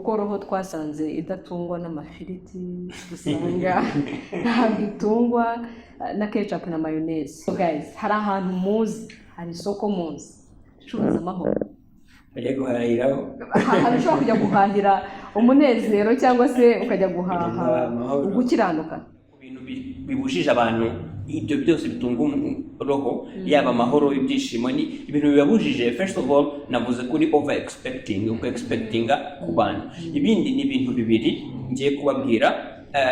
Kuko roho twasanze idatungwa n'amafiriti, dusanga ntabwo itungwa na ketchup na mayonnaise. So guys, hari ahantu muzi, hari isoko muzi ricuruza amahoro? Bajya guhahiraho. Ahantu ushobora kujya guhahira umunezero cyangwa se ukajya guhaha Amahoro. ugukiranuka. Ibintu bibujije abantu ibyo byose bitunga roho, yaba amahoro, ibyishimo, ni ibintu bibabujije. First of all, navuze kuri over expecting, uko expectinga ku bantu. Ibindi ni ibintu bibiri ngiye kubabwira.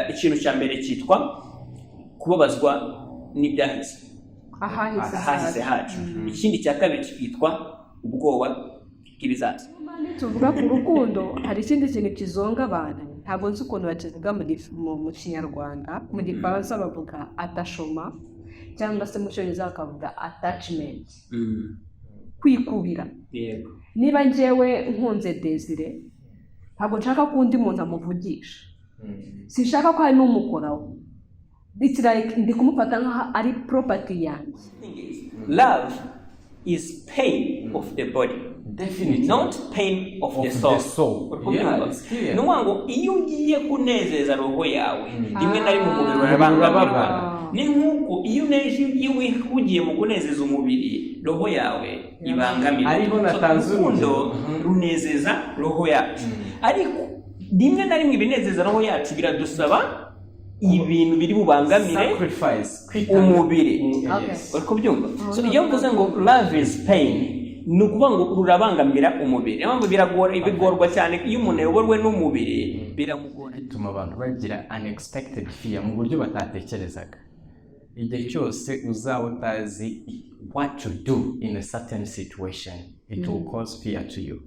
Ikintu cya mbere cyitwa kubabazwa n'ibyahise, ahahise ahahise hacu. Ikindi cya kabiri cyitwa ubwoba bw'ibizaza. Tuvuga ku rukundo, hari ikindi kintu kizonga abantu, ntabwo nzi ukuntu bakivuga mu Kinyarwanda. Mu Gifaransa bavuga attachement, cyangwa se mu Cyongereza bakavuga attachment, kwikubira. Niba njyewe nkunze Desire, ntabwo nshaka ko undi muntu amuvugisha, sinshaka ko hari n'umukoraho. It's like ndi kumufata nk'aho ari property yanjye. Love is pain of the body, Definitely. not pain of the Of soul. the soul. Uri kubyumva? Yeah, it's clear. Ni ukuvuga ngo iyo ugiye kunezeza roho yawe, rimwe na rimwe umubiri Urababara. urabangamirwa. Ni nk'uko iyo uneje, iyo wihugiye mu kunezeza umubiri, roho yawe ibangamirwa. Ariho So, natanze urukundo urugero. Runezeza roho yacu, ariko rimwe na rimwe ibinezeza roho yacu biradusaba ibintu biri bubangamire Sacrifice. Kwitanga. umubiri. Okay. Uri kubyumva? So iyo mvuze ngo love is pain, ni ukuvuga ngo rurabangamira umubiri. Niyo mpamvu biragora, bigorwa cyane iyo umuntu ayoborwe n'umubiri, biramugora. Bituma abantu bagira unexpected fear mu buryo batatekerezaga. Igihe cyose uzaba utazi what to do in a certain situation, it will cause fear to you.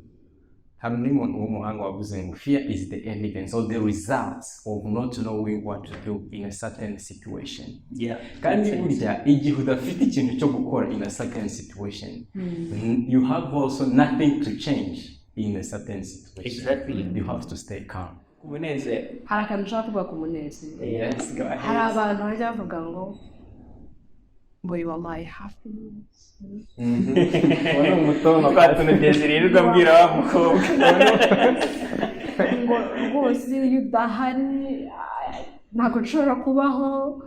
Hari undi muntu w'umuhanga wavuze ngo fear is the evidence or the result of not knowing what to do in a certain situation. Kandi burya igihe udafite ikintu cyo gukora in a certain situation, you have also nothing to change in a certain situation. You have to stay calm. Umunezero. Hari akantu ushaka kuvuga ku munezero? Yes, go ahead. Hari abantu bajya bavuga ngo you are my happiness. Uwo ni umutoma. Twa tuntu Desire yirirwa abwira wa mukobwa. Ngo rwose iyo udahari, ah, ntabwo nshobora kubaho.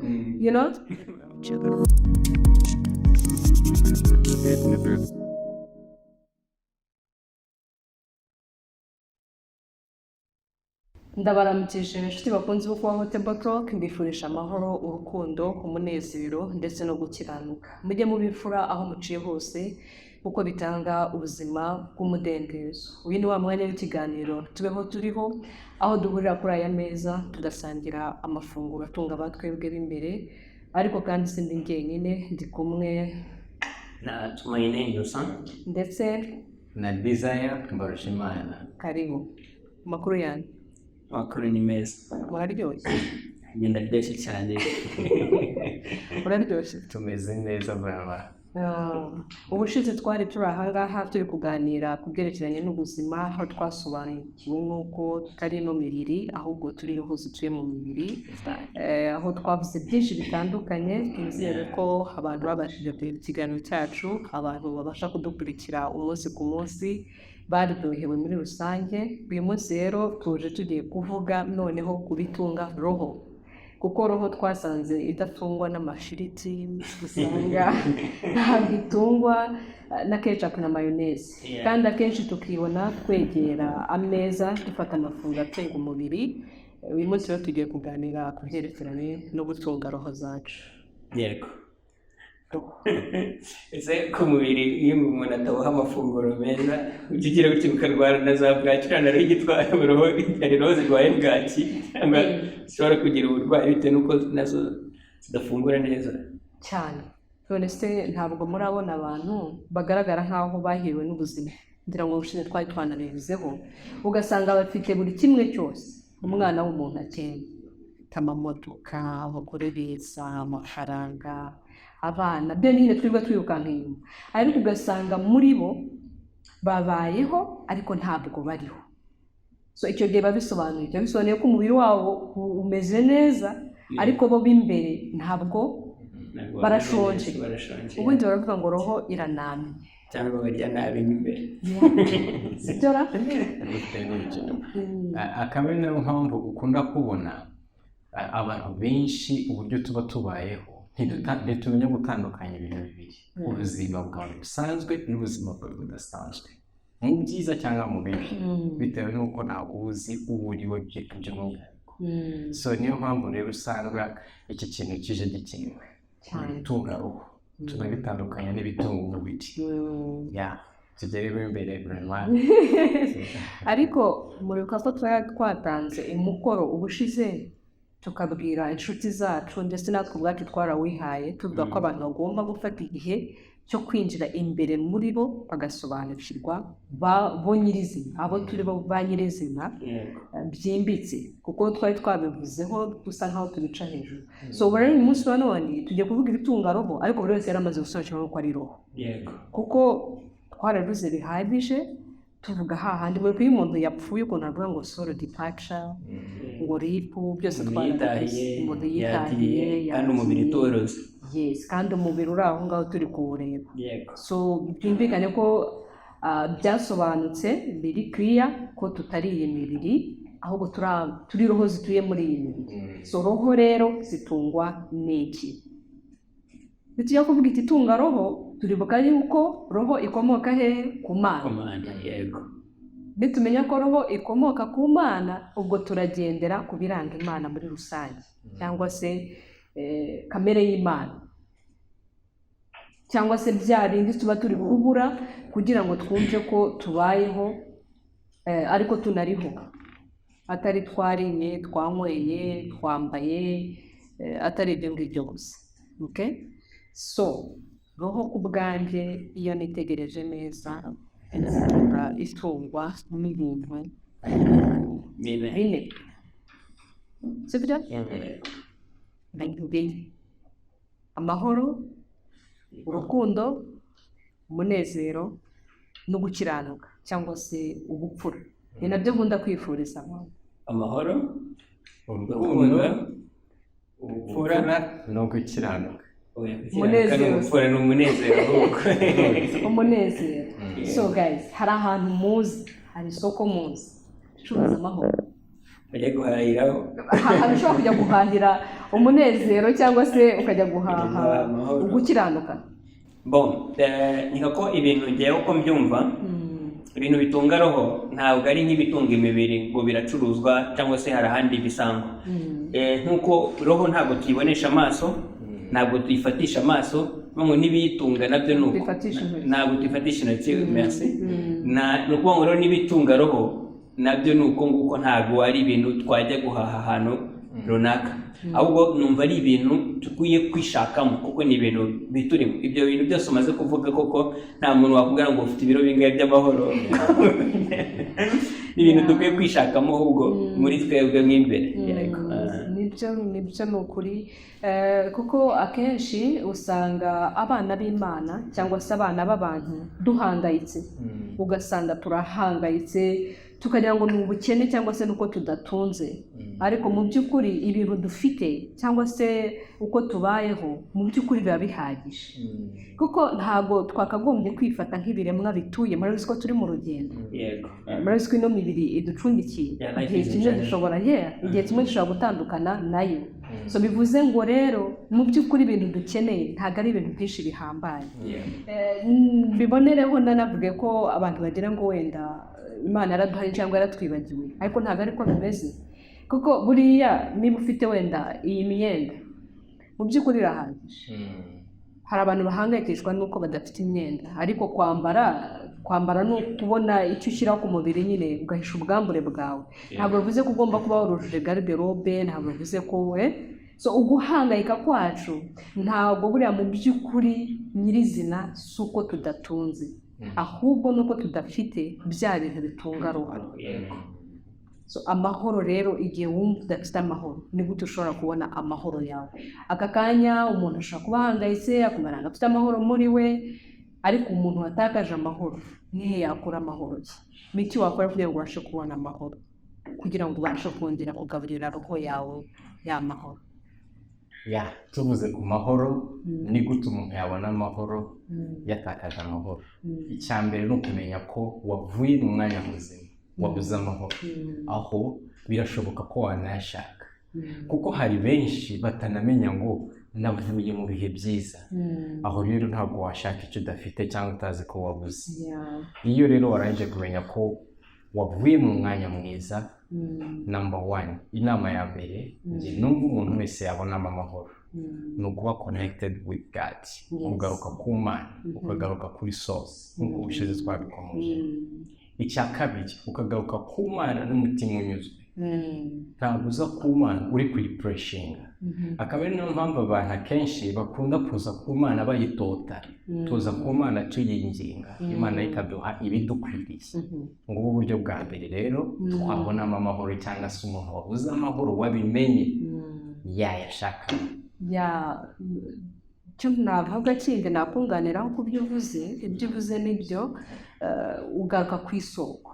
Ndabaramukije inshuti bakunze bo kubaho Table Talk, mbifurije amahoro, urukundo, umunezero ndetse no gukiranuka. Mujye mubifura aho muciye hose, kuko bitanga ubuzima bw'umudendezo. Uyu ni wa mwanya w'ikiganiro Tubeho Turiho, aho duhurira kuri aya meza tugasangira amafunguro atunga abatwebwe b'imbere. Ariko kandi sindi njyenyine, ndi kumwe na Tumaine Innocent. Ndetse na Desire Mbarushimana. Karibu. Amakuru yanyu? Amakuru ni meza. Muraryoshye. Ngenda aryoshye cyane. Uraryoshye. Tumeze neza brava. Ah, ubushize twari turi ahangaha turi kuganira ku byerekeranye n'ubuzima, aho twasobanukiwe n'uko tutari ino mibiri, ahubwo turi roho zituye mu mibiri. Aho twavuze byinshi bitandukanye. Twizere ko abantu babashije kureba ikiganiro cyacu, abantu babasha kudukurikira umunsi ku munsi baryohewe muri rusange. Uyu munsi rero tuje tugiye kuvuga noneho ku bitunga roho, kuko roho twasanze idatungwa n'amafiriti, usanga ntabwo itungwa na ketchup na mayonnaise. Kandi akenshi tukibona twegera ameza, dufata amafunguro atunga umubiri. Uyu munsi rero tugiye kuganira ku byerekeranye no gutunga roho zacu. Yego, ese ku mubiri iyo umuntu atawuha amafunguro meza, ujya ugira gutya ukarwara na za bwaki? Uriya nawe igitwara roho, hari roho zirwaye bwaki cyangwa zishobora kugira uburwayi bitewe n'uko nazo zidafungura neza. Cyane. None se ntabwo murabona abantu bagaragara nk'aho bahiriwe n'ubuzima? Ngira ngo ubushize twari twanabivuzeho, ugasanga bafite buri kimwe cyose umwana w'umuntu akeneye, amamodoka, abagore beza, amafaranga, abana, byo nyine twirirwa twirukanka inyuma, ariko ugasanga muri bo babayeho ariko ntabwo bariho. So icyo gihe biba bisobanuye, biba bisobanuye ko umubiri wabo umeze neza, ariko bo b'imbere ntabwo Ntabwo barashonje. Barashonje. Ubundi baravuga ngo roho iranamye. Cyangwa barya nabi mo imbere. Sibyo ra? Bitewe n'ibyo. Akaba ari nayo mpamvu ukunda kubona abantu benshi, uburyo tuba tubayeho, ntitumenya gutandukanya ibintu bibiri: ubuzima bwawe busanzwe n'ubuzima bwawe budasanzwe, mu byiza cyangwa mu bibi, bitewe n'uko ntabwo uzi uwo uri we by'umwihariko. So niyo mpamvu rero usanga iki kintu kije gikenewe. Ibitunga roho tunabitandukanya n'ibitunga umubiri. Ya, tugeremo imbere vraiment. Ariko muribuka ko twari twatanze umukoro ubushize, tukabwira inshuti zacu, ndetse natwe ubwacu twarawihaye, tuvuga ko abantu bagomba gufata igihe cyo kwinjira imbere muri bo, bagasobanukirwa bo nyirizina, abo turi bo ba nyirizina, byimbitse, kuko twari twabivuzeho dusa nkaho tubica hejuru. So ubu rero uyu munsi wa none tugiye kuvuga ibitunga roho, ariko buri wese yari amaze gusobanukirwa ko ari roho, kuko twarabivuze bihagije, tuvuga hahandi buri iyo umuntu yapfuye, ukuntu avuga ngo soul departure, ngo RIP, byose umuntu twarabivuze. Yitahiye. Umuntu yitahiye. Yagiye kandi umubiri yagiye. utoroze. Yes, kandi umubiri uri aho ngaho turi kuwureba. So byumvikane ko byasobanutse, biri clear ko tutari iyi mibiri, ahubwo turi roho zituye muri iyi mibiri. So roho rero zitungwa n'iki? Nitujya kuvuga igitunga roho, turibuka yuko roho ikomoka hehe? Ku Mana. Ku Mana, yego. Nitumenya ko roho ikomoka ku Mana, ubwo turagendera ku biranga Imana muri rusange, cyangwa se kamere y'Imana, cyangwa se bya bindi tuba turi kubura kugira ngo twumve ko tubayeho, ariko tunariho, atari twariye, twanyweye, twambaye, atari ibyo ngibyo gusa. Okay? So roho ku bwanjye, iyo nitegereje neza, nsanga itungwa n'ibintu bine. Bine, sibyo? Ibintu bine: amahoro, urukundo, umunezero no gukiranuka cyangwa se ubupfura. Ni nabyo nkunda kwifuriza abantu. Amahoro, urukundo, urukundo, ubupfura no gukiranuka. Oya, gukiranuka Umunezero. ni ubupfura, ni umunezero ahubwo. Umunezero. So guys, hari ahantu muzi, hari isoko muzi icuruza amahoro? Bajya guhahiraho. Ahantu ushobora kujya guhahira umunezero cyangwa se ukajya guhaha Amahoro. ugukiranuka? Bon, nkeka ko ibintu ngewe uko mbyumva, ibintu bitunga roho ntabwo ari nk'ibitunga imibiri ngo biracuruzwa cyangwa se hari ahandi bisangwa. Nk'uko roho ntabwo tuyibonesha amaso, ntabwo tuyifatisha amaso, ngo n'ibiyitunga nabyo ni uko. Tuyifatisha intoki. Ntabwo tuyifatisha intoki, merci. Ni ukuvuga ngo rero n'ibitunga roho nabyo ni uko nguko, ntabwo ari ibintu twajya guhaha ahantu runaka, ahubwo numva ari ibintu dukwiye kwishakamo, kuko ni ibintu biturimo. Ibyo bintu byose umaze kuvuga, koko nta muntu wakubwira ngo ufite ibiro bingahe by'amahoro. Ni ibintu dukwiye kwishakamo ahubwo muri twebwe mo imbere. Yego. Nibyo, nibyo, ni ukuri. Kuko akenshi usanga abana b'Imana cyangwa se abana b'abantu duhangayitse, ugasanga turahangayitse, tukagira ngo ni ubukene cyangwa se nuko tudatunze, ariko mu by'ukuri ibintu dufite cyangwa se uko tubayeho mu by'ukuri biba bihagije, kuko ntabwo twakagombye kwifata nk'ibiremwa bituye. Murabizi ko turi mu rugendo. Murabizi ko ino mibiri iducumbikiye. Yeah, life Igihe is a kimwe journey. dushobora, yeah, igihe kimwe dushobora gutandukana nayo. So bivuze ngo rero mu by'ukuri ibintu dukeneye ntabwo ari ibintu byinshi bihambaye. Bibonereho nanavuge ko abantu bagira ngo wenda Imana yaraduhaye cyangwa yaratwibagiwe, ariko ntabwo ariko bimeze, kuko buriya niba ufite wenda iyi myenda, mu by'ukuri irahagije. Hari abantu bahangayikishwa n'uko badafite imyenda, ariko kwambara ni ukubona icyo ushyira ku mubiri nyine, ugahisha ubwambure bwawe. Ntabwo bivuze ko ugomba kuba warujuje garde-robe, ntabwo bivuze ko we. So uguhangayika kwacu ntabwo buriya mu by'ukuri nyirizina si uko tudatunze, ahubwo ni uko tudafite bya bintu bitunga roho. So amahoro rero, igihe wumva udafite amahoro, ni gute ushobora kubona amahoro yawe aka kanya? Umuntu ashobora kuba ahangayitse, akumva ntabwo afite amahoro muri we, ariko umuntu watakaje amahoro nihe yakura amahoro ye? Ni iki wakora kugira ngo ubashe kubona amahoro, kugira ngo ubashe kongera kugaburira roho yawe ya mahoro? Ya, tuvuze ku mahoro, ni gute umuntu yabona amahoro yatakaje amahoro? Icya mbere ni ukumenya ko wavuye mu mwanya muzima, wabuze amahoro. Aho birashoboka ko wanayashaka, kuko hari benshi batanamenya ngo navuye mu bihe byiza. Aho rero ntabwo washaka icyo udafite cyangwa utazi ko wabuze. Iyo rero warangije kumenya ko wavuye mu mwanya mwiza, number one, inama ya mbere njye numva umuntu wese yabonamo amahoro ni ukuba connected with God, kugaruka ku Mana, ukagaruka kuri source nk'uko ubushize twabikomoje. Icya kabiri, ukagaruka ku Mana n'umutima unyuzwe. Ntabwo uza ku Mana uri kuyipressuringa. Akaba ari nayo mpamvu abantu akenshi bakunda kuza ku Mana bayitota. Tuza ku Mana tuyinginga, Imana ikaduha ibidukwiriye. Ngubu uburyo bwa mbere rero twabonamo amahoro, cyangwa se umuntu wabuze amahoro wabimenye yayashaka. Ya, icyo navuga kindi nakunganiraho ku byo uvuze, ibyo uvuze nibyo, ugaruka ku isoko,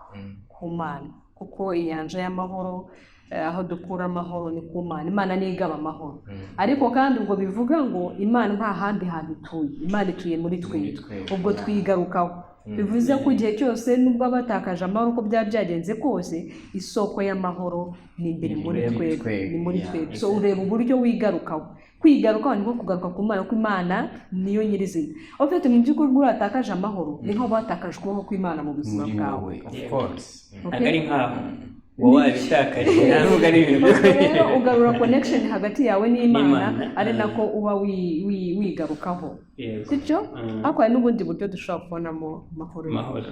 ku Mana, kuko inyanja y'amahoro, aho dukura amahoro ni ku Mana. Imana niyo igaba amahoro. Ariko kandi ubwo bivuga ngo Imana nta handi hantu ituye, Imana ituye muri twebwe. Twebwe. Ubwo twigarukaho, bivuze ko igihe cyose nubwo batakaje amahoro, uko byaba byagenze kose, isoko y'amahoro ni imbere muri Ni muri twebwe, twebwe, ni muri twebwe. So ureba uburyo wigarukaho. Kwigarukaho ni nko kugaruka ku Mana, kuko Imana niyo nyirizina. Aho ufite mu by'ukuri ubwo watakaje amahoro, ni nkaho watakaje ukuboko kw'Imana mu buzima muri bwawe. wowe, of course. Ntabwo ari nkaho uba wabitakaje, ntabwo ari ibintu byo Ubwo rero ugarura connection hagati yawe n'Imana, N'Imana. ari nako uba wigarukaho. Sibyo? Ariko hari n'ubundi buryo dushobora kubonamo amahoro. Amahoro.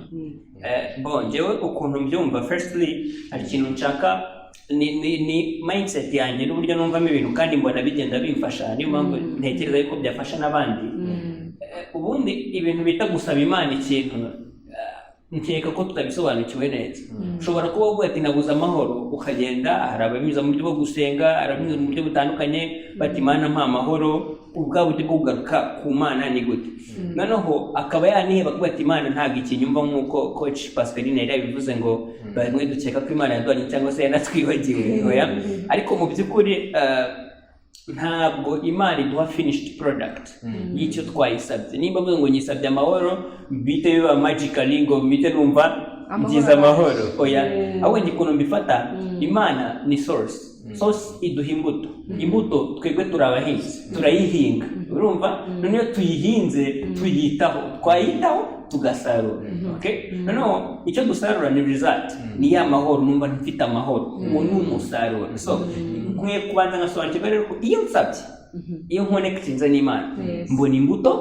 Bon, njyewe ukuntu mbyumva, firstly hari ikintu nshaka, ni mindset yanjye n'uburyo numvamo ibintu, kandi mbona bigenda bimfasha, niyo mpamvu ntekereza yuko byafasha n'abandi. Ubundi ibintu bita gusaba Imana ikintu, nkeka ko tutabisobanukiwe neza. Ushobora kuba uvuga ati nabuze amahoro, ukagenda, hari ababinyuza mu buryo bwo gusenga, hari ababinyuza mu buryo butandukanye, bati Imana mpa amahoro. Ubwa buryo bwo kugaruka ku Mana ni gute? Noneho akaba yaniheba kuvuga ati Imana ntabwo ikinyumva, nk'uko Coach Pascaline yari yabivuze ngo bamwe dukeka ko Imana yaduhanye cyangwa se yanatwibagiwe. Oya, ariko mu by'ukuri ntabwo Imana iduha finished product y'icyo twayisabye. Nimba mvuze ngo nyisabye amahoro, bite biba magically ngo bite numva Amahoro ngize amahoro? Oya. Ahubwo njye ukuntu mbifata, Imana ni source. Source iduha imbuto. Imbuto twebwe turi abahinzi, turayihinga, urumva? Noneho iyo tuyihinze tuyitaho, twayitaho tugasarura, okay? Noneho icyo dusarura ni result, ni ya mahoro. Numva mfite amahoro, uwo ni umusaruro. So nkwiye kubanza ngasobanukirwa rero ko iyo nsabye, iyo nconnectinze n'Imana, mbona imbuto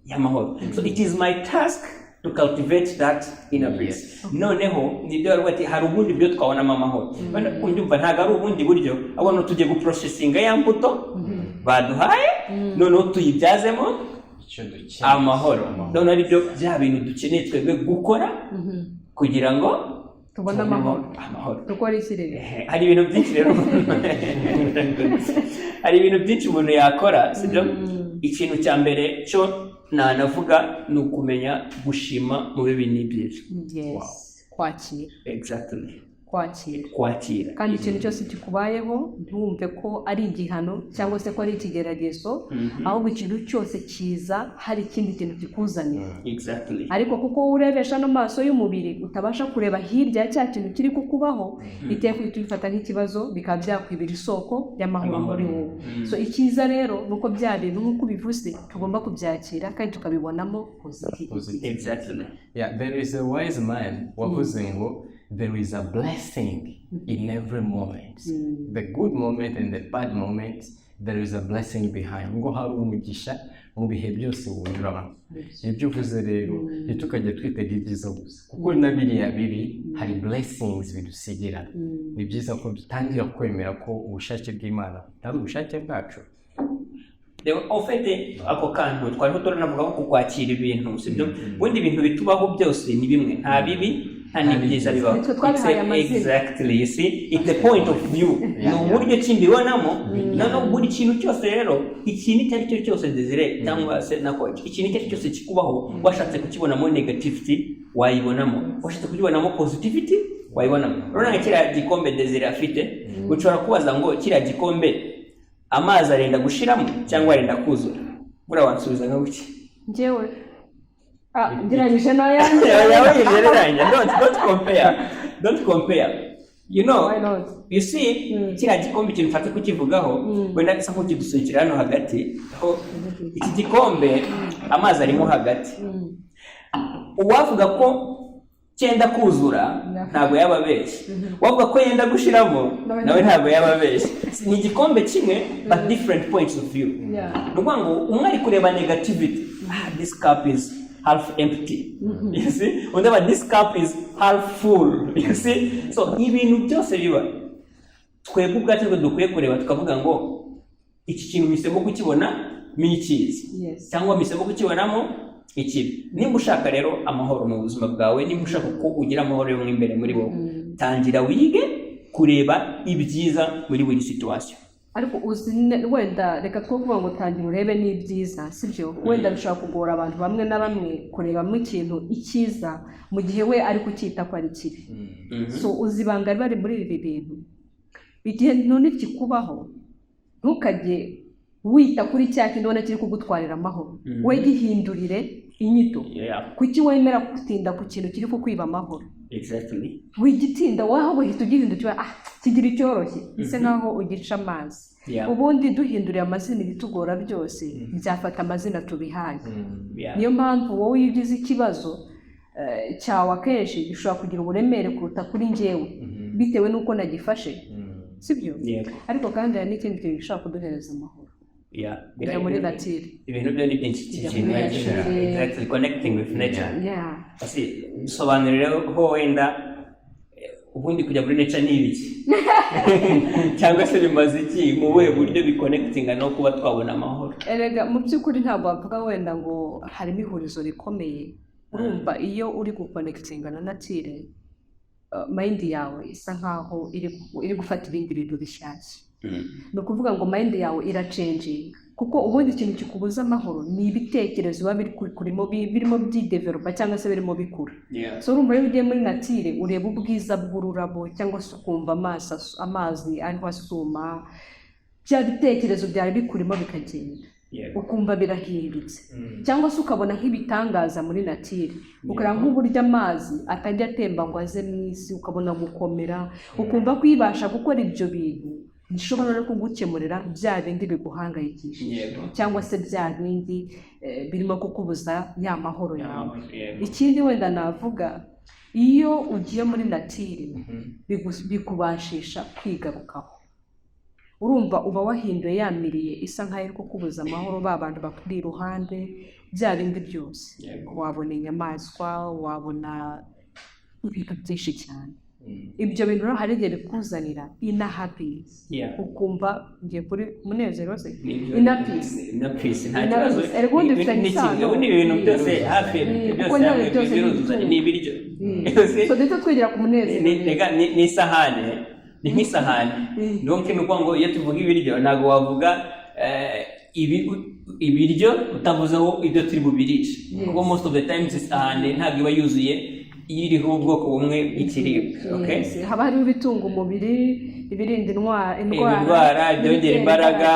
y'amahoro. So it is my task to cultivate that inner peace. Noneho nibyo baravuga ati hari ubundi buryo twabonamo amahoro. Wenda kunyumva ntabwo ari ubundi buryo, ahubwo ni tugiye guprocessinga ya mbuto baduhaye, noneho tuyibyazemo Icyo dukeneye. amahoro. Noneho aribyo bya bintu dukeneye twebwe gukora kugira ngo tubone amahoro. Amahoro. Dukora iki rero? Hari ibintu byinshi rero, hari ibintu byinshi umuntu yakora, sibyo? Ikintu cya mbere cyo nanavuga ni ukumenya gushima mu bibi n'ibyiza. Yes, kwakira. Exactly. Kwakira. Kwakira. Kandi ikintu cyose kikubayeho ntiwumve ko ari igihano cyangwa se ko ari ikigeragezo, ahubwo ikintu cyose kiza hari ikindi kintu kikuzanira. Ariko kuko wowe urebesha n'amaso y'umubiri, utabasha kureba hirya ya cya kintu kiri kukubaho, iteka uhita ubifata nk'ikibazo, bikaba byakwibira isoko y'amahoro muri wowe. So icyiza rero ni uko bya bintu, nk'uko ubivuze, tugomba kubyakira kandi tukabibonamo positive. Positive. Yeah, there is a wise man wavuze ngo there is a blessing in every moment. The good moment and the bad moment, there is a blessing behind. Ngo hari umugisha mu bihe byose wunyuramo. Ibyo uvuze rero, ntitukajye twitega ibyiza gusa, kuko na biriya bibi hari blessings bidusigira. Ni byiza ko dutangira kwemera ko ubushake bw'Imana atari ubushake bwacu. Rero ufite ako kantu twariho turanavuga ko kukwakira ibintu, sibyo? Ubundi ibintu bitubaho byose ni bimwe, nta bibi nta n'ibyiza bibaho. Nitwe twabihaye amazina. Exactly, you see, it's the point of view, ni uburyo ki mbibonamo. Noneho buri kintu cyose rero, ikintu icyo ari cyo cyose, Desire cyangwa se na Coach, ikintu icyo ari cyo cyose kikubaho, washatse kukibonamo negativity wayibonamo, washatse kukibonamo positivity wayibonamo. Urabona nka kiriya gikombe Desire afite, ushobora kubaza ngo kiriya gikombe Amazi arenda gushiramo cyangwa arenda kuzura? Buriya wansubiza nka buke? Njyewe, ngereranyije n'ayanjye? Gereranya, don't compare, don't compare. Why not? You see, kiriya gikombe, ikintu mfata kukivugaho, wenda isa nk'ukidusunikira hano hagati, aho iki gikombe amazi arimo hagati. Uwavuga ko cyenda kuzura ntabwo yaba abeshye, uwavuga ko yenda gushiramo nawe ntabwo yaba abeshye. Ni igikombe kimwe, but different points of view. Ni ukuvuga ngo umwe ari kureba negativity: "Ah, this cup is half empty," you see? Undi aba: "This cup is half full," you see? So ibintu byose biba, twebwe ubwacu twe dukwiye kureba tukavuga ngo iki kintu mpisemo kukibona ni icyiza cyangwa mpisemo kukibonamo ikibi. Nimba ushaka rero amahoro mu buzima bwawe, nimba ushaka ko ugira amahoro yo mo imbere muri wowe, tangira wige kureba ibyiza muri buri situation. Ariko uzi wenda reka two kuvuga ngo tangira urebe n'ibyiza, sibyo? Wenda bishobora kugora abantu bamwe na bamwe kurebamo ikintu icyiza mu gihe we ari kucyita ko ari kibi. So uzi ibanga riba riri muri ibi bintu? Igihe none kikubaho, ntukajye wita kuri cya kindi ubona kiri kugutwarira amahoro. We gihindurire inyito. Kuki wemera gutinda ku kintu kiri kukwiba amahoro? Wigitinda wowe, ahubwo uhita ugihindura, kigira icyoroshye, bisa nkaho ugica amazi. Ubundi duhinduriye amazina ibitugora byose, byafata amazina tubihaye. Niyo mpamvu wowe iyo ugize ikibazo cyawe, akenshi gishobora kugira uburemere kuruta kuri njyewe, bitewe n'uko nagifashe, sibyo? Yego. Ariko kandi hari n'ikindi kintu gishobora kuduhereza amahoro: kujya muri nature. Ibintu byo ni byinshi, iki Kujya kintu muri nature. nature. Exactly, connecting with nature. Ese dusobanurireho wenda, ubundi kujya muri nature ni ibiki, cyangwa se bimaze iki, mu buhe buryo biconnectinga no kuba twabona amahoro? Erega mu by'ukuri ntabwo wavuga wenda ngo harimo ihurizo rikomeye. Urumva iyo uri guconnectinga na nature, mind yawe isa nkaho iri gufata ibindi bintu bishyashya. Ni ukuvuga ngo mind yawe irachanginga, kuko ubundi ikintu kikubuza amahoro ni ibitekerezo biba biri kurimo, birimo byidevelopa cyangwa se birimo bikura. So urumva iyo ugiye muri nature, ureba ubwiza bw'ururabo cyangwa se ukumva amazi ariho asuma, bya bitekerezo byari bikurimo bikagenda, ukumva birahindutse, cyangwa se ukabona nk'ibitangaza muri nature, ukareba nk'uburyo amazi atajya atemba ngo aze mu isi, ukabona gukomera, ukumva ko ibasha gukora ibyo bintu bishobora no kugukemurira bya bindi biguhangayikishije cyangwa se bya bindi birimo kukubuza ya mahoro yawe. Ikindi wenda navuga, iyo ugiye muri nature bikubashisha kwigarukaho. Urumva uba wahinduye ya milieu isa nkaho iri kukubuza amahoro, ba bantu bakuri iruhande, bya bindi byose. Wabona inyamaswa, wabona ibintu byinshi cyane. Ibyo bintu rero hari igihe bikuzanira inner happiness, ukumva ngiye kuri munezero se? Nibyo. Inner peace. Inner peace, nta Inner kibazo. peace. Erega ubundi bifitanye Ni kimwe. isano. Ubundi ibintu byose hafi byose Kuko nyine hamwe byose ni biruzuzanya, ibitungo. Ni ibiryo. So duhita twigira ku munezero. Rega, ni isahane, ni nk'isahane. Donc ni ukuvuga ngo iyo tuvuga ibiryo, ntabwo wavuga ibiryo utavuzeho ibyo turi bubirishe, kuko most of the times isahane ntabwo iba yuzuye iyo iriho ubwoko bumwe bw'ikiribwa, okay? Yes. Haba hariho ibitunga umubiri, ibirinda indwara, indwara, ibyongera ibitera imbaraga,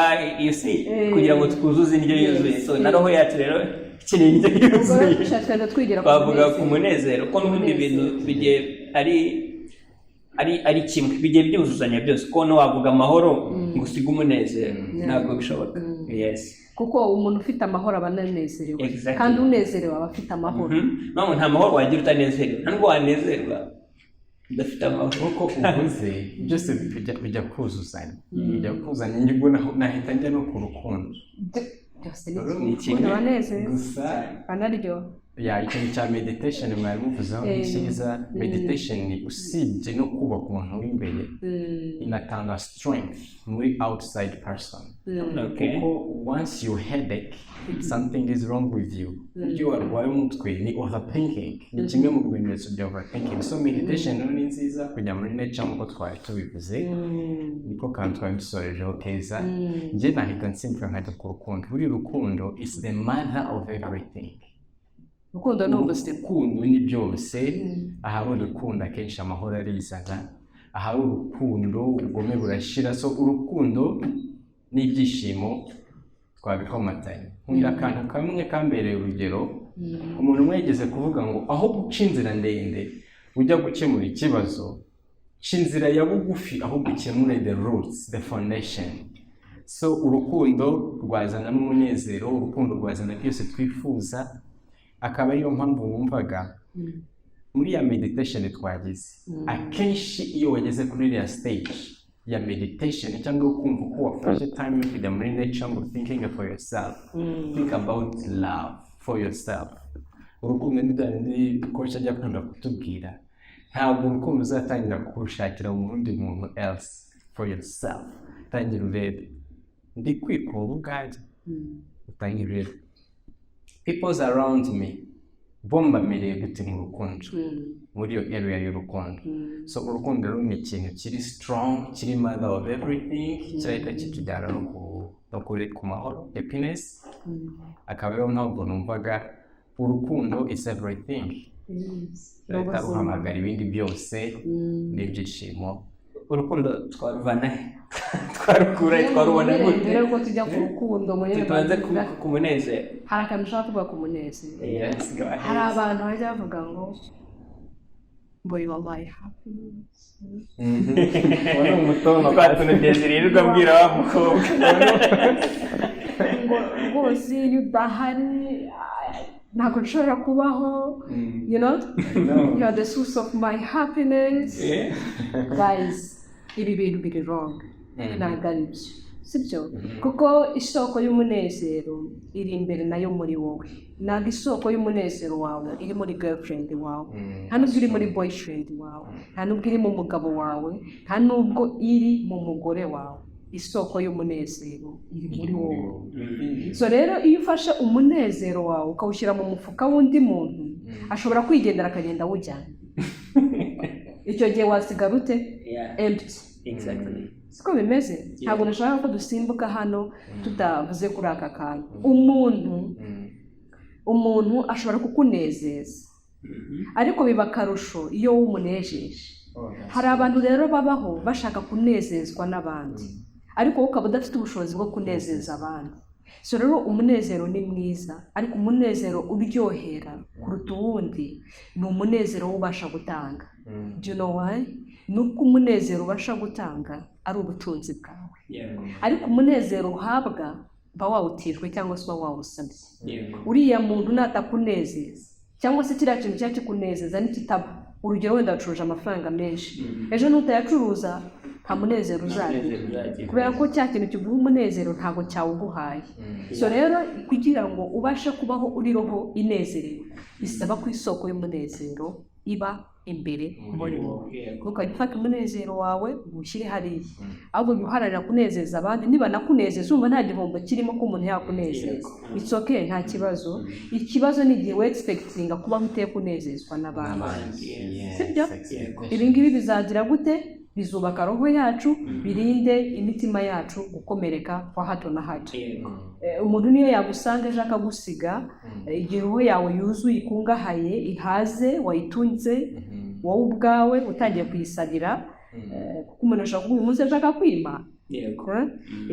you see? Kugira ngo twuzuze indyo yuzuye. So na roho yacu rero ikeneye indyo Ubwo yuzuye. twagenda twigira ku Twavuga ku munezero. munezero, ko n'ubundi ibintu bigiye ari kimwe, bigiye byuzuzanya byose, ko wavuga amahoro ngo usige umunezero, ntabwo bishoboka, yes. Kuko umuntu ufite amahoro aba ananezerewe. Kandi unezerewe aba afite amahoro. Mpamvu nta mahoro wagira utanezerewe, nta nubwo wanezerwa udafite amahoro. Nk'uko uvuze, byose bijya kuzuzanya. Nibwo nahita njya no ku rukundo. Byose ni Ni kimwe. kimwe, abanezero Gusa banaryoha. Ya, ikintu cya meditation mwari muvuzeho ni cyiza. Meditation usibye no kubaka umuntu w'imbere, inatanga strength muri outside person, kuko once you headache, something is wrong with you. Iyo warwaye umutwe ni overthinking, ni kimwe mu bimenyetso bya overthinking. So meditation rero ni nziza, kujya muri nature nk'uko twari tubivuze, niko kantu twari dusorejeho keza. Njye nahita nsimbuka nkajya ku rukundo. Buri rukundo is the mother of everything. Urukundo ni ubuzima. Urukundo ni byose. Ahari urukundo akenshi amahoro arizana, ahari urukundo ubugome burashira. So urukundo N'ibyishimo twabikomatanye. Nkunda akantu kamwe kambereye urugero. Umuntu umwe yigeze kuvuga ngo aho guca inzira ndende ujya gukemura ikibazo, ca inzira ya bugufi ahubwo ukemure the roots, the foundation. So urukundo rwazana n'umunezero, urukundo rwazana byose twifuza. Akaba ariyo mpamvu wumvaga muri ya meditation twagize, akenshi iyo wageze kuri iriya stage ya meditation cyangwa kumva ko wafashe time yo kujya muri nature ngo thinking for yourself, think about love for yourself. Urukundo ni bya bindi coach ajya akunda kutubwira: ntabwo urukundo uzatangira kurushakira mu wundi muntu else, for yourself. Tangira urebe: ndi kwikunda ubwanjye? Utangire urebe peoples around me, bo mbamereye gute mu rukundo, muri iyo area y'urukundo? So urukundo rero ni ikintu kiri strong, kiri mother of everything, kirahita kitujyana no kuri ku mahoro, happiness. Akaba ariyo mpamvu numvaga urukundo is everything, rurahita ruhamagara ibindi byose n'ibyishimo. Urukundo twaruvana he? Twarukura he? Twarubona gute? Mbere yuko tujya ku rukundo, Tubanze ku munezero. Hari akantu ushaka kuvuga ku munezero. Yes, go ahead. Hari abantu bajya bavuga ngo "You are my happiness." Uwo ni umutono. Twa tuntu Desire yirirwa abwira wa mukobwa. Ngo rwose iyo udahari, ah, ntabwo nshobora kubaho, you are the source of my happiness. Guys, ibi bintu biri wrong, ntabwo ari byo, sibyo, kuko isoko y'umunezero iri imbere nayo muri wowe. Ntabwo isoko y'umunezero wawe iri muri girlfriend wawe, nta nubwo iri muri boyfriend wawe, nta nubwo iri mu mugabo wawe, nta nubwo iri mu mugore wawe. Isoko y'umunezero iri muri wowe. So rero iyo ufashe umunezero wawe ukawushyira mu mufuka w'undi muntu, ashobora kwigendera akagenda awujyana. Icyo gihe wasigara ute? Empty. Siko bimeze? Ntabwo nashaka ko dusimbuka hano tutavuze kuri aka kantu. Umuntu ashobora kukunezeza, ariko biba akarusho iyo wowe umunejeje. Hari abantu rero babaho bashaka kunezezwa n'abandi, ariko wowe ukaba udafite ubushobozi bwo kunezeza abandi. So rero umunezero ni mwiza, ariko umunezero uryohera kuruta uwundi ni umunezero wo ubasha gutanga. Do you know why? Ni uko umunezero ubasha gutanga ari ubutunzi bwawe, ariko umunezero uhabwa uba wawutijwe cyangwa se uba wawusabye. Uriya muntu natakunezeza, cyangwa se kiriya kintu cyaba kikunezeza nikitaba, urugero wenda wacuruje amafaranga menshi, ejo nutayacuruza nta munezero uzagira, Umunezero uzagira. kubera ko cya kintu kiguha umunezero ntabwo cyawuguhaye. So rero kugira ngo ubashe kubaho uri roho inezerewe, bisaba ko isoko y'umunezero iba imbere muri wowe. Ntukajya ufata umunezero wawe ngo uwushyire hariya, ahubwo jya uharanira kunezeza abandi. Niba nakunezeza, umva nta gihombo kirimo ko umuntu yakunezeza, it's okay, nta kibazo. Ikibazo ni igihe wexpectinga kubaho uteye kunezezwa n'abandi, sibyo? Ibi ngibi bizagira gute? Bizubaka roho yacu, birinde imitima yacu gukomereka kwa hato na hato. Umuntu niyo yagusanga ejo akagusiga, igihe roho yawe yuzuye, ikungahaye, ihaze, wayitunze wowe ubwawe utangiye kuyisabira, kuko umuntu ashobora kuguha uyu munsi, ejo akakwima.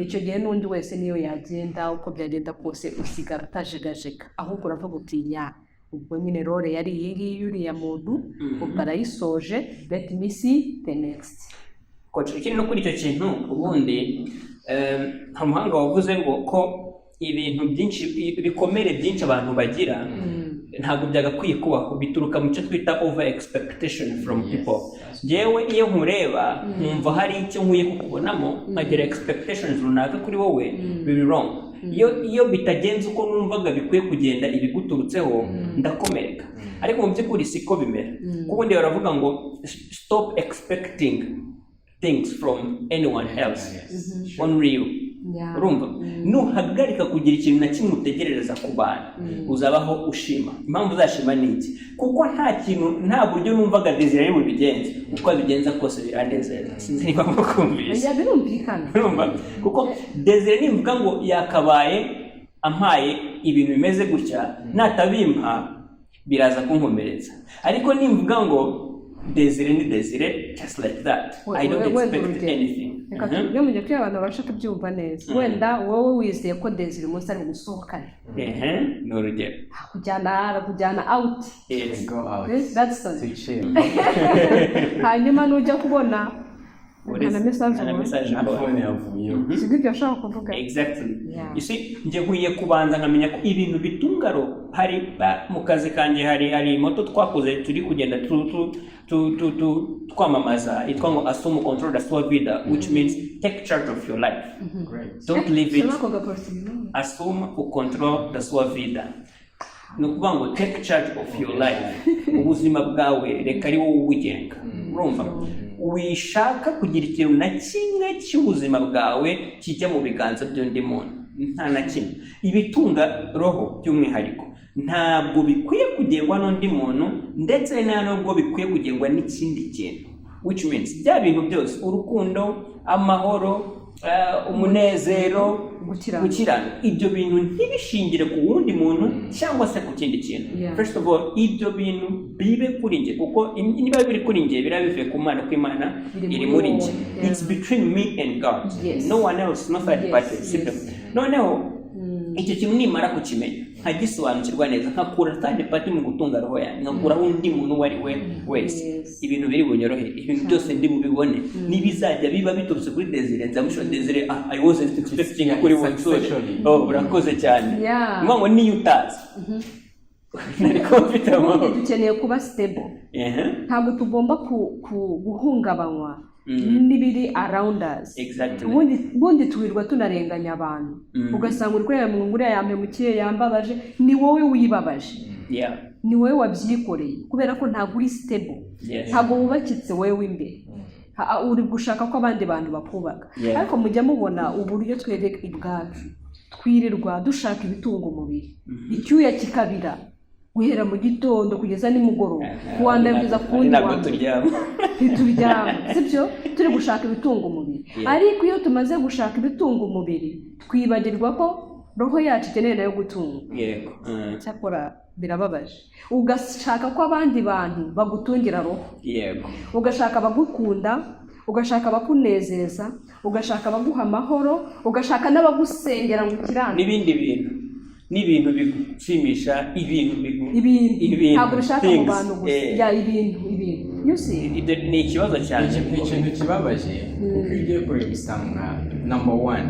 Icyo gihe n'undi wese niyo yagenda, uko byagenda kose usigara utajegajega, ahubwo uravuga uti: "Ya, ubwo nyine role yari iyi ngiyi, uriya muntu ubwo arayisoje, let me see the next." Coach, ikindi no kuri icyo kintu ubundi, hari umuhanga wavuze ngo ko ibintu byinshi, ibikomere byinshi abantu bagira ntabwo byagakwiye kubaho, bituruka mu cyo twita over expectation from people. Njyewe iyo nkureba nkumva hari icyo nkwiye kukubonamo, nkagira expectations runaka kuri wowe, biri wrong. Iyo bitagenze uko numvaga bikwiye kugenda, ibiguturutseho, ndakomereka. Ariko mu by'ukuri siko bimera, kuko ubundi baravuga ngo stop expecting things from anyone else, only you. Urumva, nuhagarika kugira ikintu na kimwe utegerereza ku bantu, uzabaho ushima. Impamvu uzashima ni iki? Kuko nta kintu, nta buryo numvaga Desire ari bubigenze, uko abigenza kose biranezeza. Sinzi niba mukumvise. Yeah, birumvikana. Urumva, kuko Desire nimvuga ngo yakabaye ampaye ibintu bimeze gutya, natabimpa biraza kunkomeretsa. Ariko nimvuga ngo Desire ni Desire, just like that, I don't Wenda expect urugero. anything. Reka tuvuge mu gihe kugira abantu babashe kubyumva neza. Wenda wowe wizeye ko Desire umunsi ari bugusohokane, Ehe, ni urugero. Akujyana, arakujyana out. Yes. Go out That's all. to chill. Hanyuma nujya kubona nta na message Nta na ubona. message Na ubona. phone yavuyeho. Si ibyo ashaka kuvuga? Exactly. Yeah. You see, njye nkwiye kubanza nkamenya ko ibintu bitunga roho hari mu kazi kanjye hari motto twakoze turi kugenda tu twamamaza yitwa ngo "Assume control da sua vida", which means take charge of your life. Great. Don't leave it. Soma ako gaporoti. "Assume o control da sua vida" ni ukuvuga ngo take charge of your life, ubuzima bwawe reka ari wowe ubugenga. Urumva, wishaka kugira ikintu na kimwe cy'ubuzima bwawe kijya mu biganza by'undi muntu, nta na kimwe. Ibitunga roho by'umwihariko ntabwo bikwiye kugengwa n'undi muntu, ndetse nta nubwo bikwiye kugengwa n'ikindi kintu, which means bya bintu byose: urukundo, amahoro, umunezero, Gukiranuka. gukiranuka. Ibyo bintu ntibishingire ku wundi muntu cyangwa se ku kindi kintu. First of all, ibyo bintu bibe kuri njye, kuko niba biri kuri njye biraba bivuye ku Mana, ko Imana Biri iri muri muri wowe. njye. It's between me and God, no one else, no third party, sibyo? Noneho icyo kintu nimara kukimenya, nkagisobanukirwa neza, nkakura third party mu gutunga roho yanjye, nkakuraho undi muntu uwo ari we wese, ibintu biri bunyorohere, ibintu byose ndi bubibone n'ibizajya biba biturutse kuri Desire, nzamushora Desire: "Ah, I wasn't expecting kuri bunsure." Successfully. Oh, urakoze cyane. Ni ukuvuga ngo niyo utazi nari kuba mfite amahoro. Ubundi dukeneye kuba stable. Ntabwo tugomba guhungabanywa n'ibiri around us. Ubundi tuwirirwa tunarenganya abantu, ugasanga uri kureba ngo nguriya yampemukiye, yambabaje. Ni wowe wibabaje, ni wowe wabyikoreye, kubera ko ntabwo uri stable, ntabwo wubakitse wowe imbere. Uri gushaka ko abandi bantu bakubaka. Ariko mujya mubona uburyo twebwe ubwacu twirirwa dushaka ibitunga umubiri, icyuya kikabira guhera mu gitondo kugeza nimugoroba, ku wa mbere kugeza ku Ari wundi ntabwo wa mbere. Turyama. Ntituryama, sibyo? Turi gushaka ibitunga umubiri. Ariko iyo tumaze gushaka ibitunga umubiri, twibagirwa ko roho yacu ikeneye nayo gutunga. Cyakora birababaje, ugashaka ko abandi bantu bagutungira roho, ugashaka abagukunda, ugashaka abakunezeza, ugashaka abaguha amahoro, ugashaka n'abagusengera ngo ukirane. N'ibindi bintu, n'ibintu bigushimisha, ibintu ibintu ibintu, ntabwo bishaka mu things. bantu gusa. Ya, ibintu, you see. Ibyo ni ikibazo cyane. Ikintu kibabaje, kuko iyo ugiye kureba usanga number one,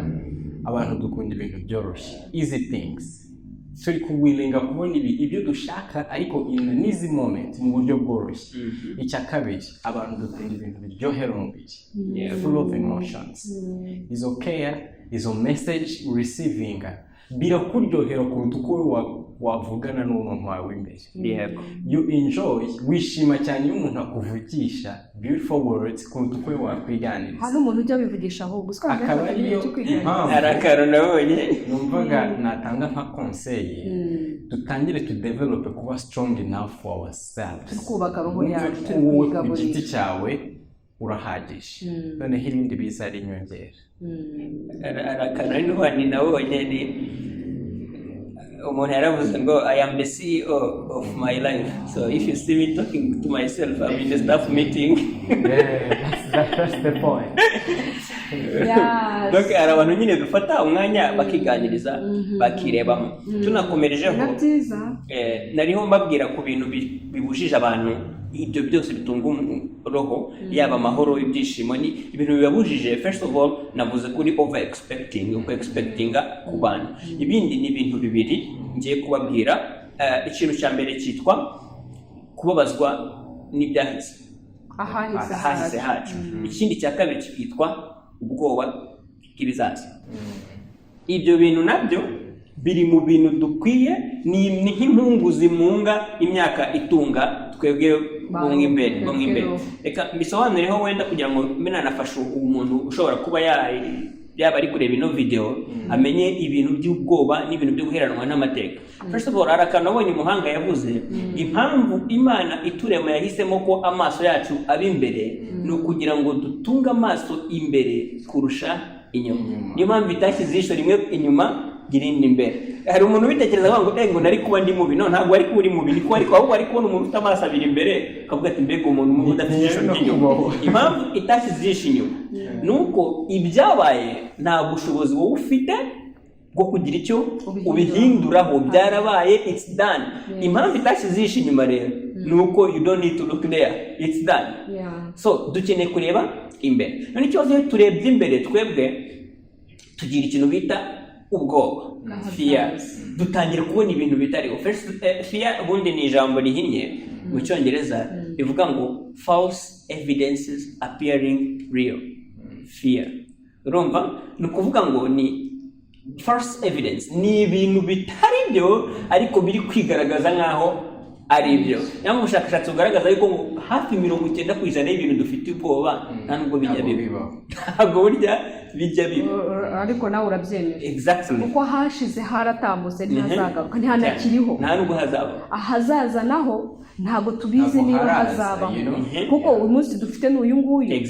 abantu dukunda ibintu byoroshye, easy things. Turi kuwiringa kubona ibyo dushaka, ariko in an easy moment, mu buryo bworoshye. Icya kabiri, abantu dukunda ibintu biryohera umubiri, full of emotions. Izo care, izo message receiving birakuryohera kuruta uko wavugana n'umuntu wawe imbere. You enjoy, wishima cyane iyo umuntu akuvugisha beautiful words kuruta uko wakwiganiriza. Hari umuntu ujya wivugisha ahubwo usanga Akaba yafata ariyo igihe cyo kwiganiriza. mpamvu Hari akantu nabonye. numvaga natanga nka conseil: dutangire to develop kuba strong enough for ourselves. Turi kubaka roho Wumve yacu, ko turi wowe ku kuyigaburira. giti cyawe urahagije, noneho ibindi biza ari inyongera. Hari akantu nari nabonye, ni umuntu yaravuze ngo "I am the CEO of my life, so if you see me talking to myself, I'm in the staff meeting." Yeah, that's the point. Yes. Donc hari abantu nyine dufata umwanya bakiganiriza, bakirebamo. Tunakomerejeho, Na byiza. Nariho mbabwira ku bintu bibujije abantu ibyo byose bitunga roho, yaba amahoro, ibyishimo, ni ibintu bibabujije. First of all, navuze kuri over expecting, uko expectinga ku bantu. Ibindi ni ibintu bibiri ngiye kubabwira. Ikintu cya mbere cyitwa kubabazwa n'ibyahise, ahahise. Ahahise hacu. Ikindi cya kabiri kikitwa ubwoba bw'ibizaza. Ibyo bintu nabyo biri mu bintu dukwiye, ni nk'impungu zimunga imyaka itunga twebwe bo mo imbere, bo mo imbere. Reka mbisobanureho wenda kugira ngo mbe nanafasha umuntu ushobora kuba yaba ari kureba ino video, amenye ibintu by'ubwoba n'ibintu byo guheranwa n'amateka. First of all, hari akantu nabonye umuhanga yavuze: impamvu Imana iturema yahisemo ko amaso yacu aba imbere ni ukugira ngo dutunge amaso imbere kurusha inyuma. Niyo mpamvu itashyize ijisho rimwe inyuma. gira indi imbere. Hari umuntu ubitekereza avuga ngo ngo nari kuba ndi mubi. No, ntabwo wari kuba uri mubi, niko ariko ahubwo wari kubona umuntu ufite amaso abiri imbere, ukavuga ati: "Mbega umuntu mubi udafite ijisho No ry'inyuma." kubaho. Impamvu itashyize ijisho inyuma ni uko ibyabaye nta bushobozi wowe ufite bwo kugira icyo ubihinduraho. Byarabaye, it's done. Impamvu itashyize ijisho inyuma rero ni uko you don't need to look there, it's done. So dukeneye kureba imbere. None ikibazo, iyo turebye imbere, twebwe tugira ikintu bita ubwoba, fear. Dutangira kubona ibintu bitariho. First, fear ubundi ni ijambo rihinnye mu Cyongereza rivuga ngo "false evidences appearing real". Fear, urumva, ni ukuvuga ngo ni false evidence, ni ibintu bitari byo ariko biri kwigaragaza nk'aho ari byo. Niyo ubushakashatsi bugaragaza yuko ngo hafi 90% y'ibintu dufite ubwoba nta nubwo bijya Ntabwo biba. bibaho. Ntabwo burya bijya biba. Ariko nawe urabyemera? Exactly. Kuko hashize haratambutse, ntihazagaruka, ntihanakiriho. Nta nubwo hazaba. Ahazaza naho ntabwo tubizi Ntabwo niba haraza, hazabaho. you know? Kuko uyu munsi dufite ni uyu nguyu.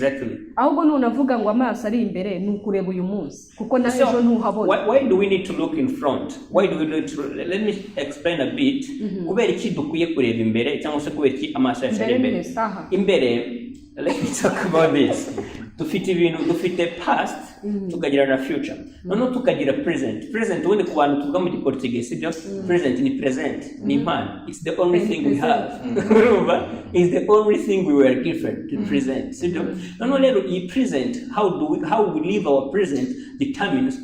Ahubwo nunavuga ngo amaso ari imbere, ni ukureba uyu munsi, kuko na So, ejo ntuhabona. why do we need to look in front? Why do we need to, let me explain a bit. Kubera iki dukwiye kureba imbere, cyangwa se kubera iki amaso yacu ari Imbere ni imbere? saha. Imbere, let me talk about this. Dufite ibintu, dufite past, tukagira na future, noneho tukagira present. Present ubundi ku bantu tuvuga mu Giportugais, sibyo? Present ni present, ni impano. It's the only thing we have, urumva? It's the only thing we were given, the present, sibyo? Noneho rero iyi present, how we live our present determines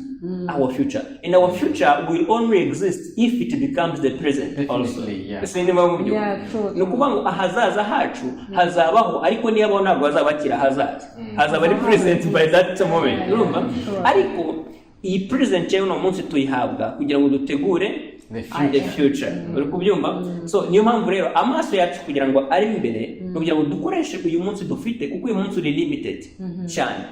our future, and our future will only exist if it becomes the present also. Definitely, yeah. Sinzi niba mubyumva. Yeah, true. Ni ukuvuga ngo ahazaza hacu hazabaho, ariko niyabaho ntabwo hazaba hakiri ahazaza, hazaba ari present by that moment, urumva? Ariko iyi present y'uno munsi tuyihabwa kugira ngo dutegure The the future, uri kubyumva? So niyo mpamvu rero amaso yacu kugira ngo ari imbere ni kugira ngo dukoreshe uyu munsi dufite, kuko uyu munsi uri limited cyane,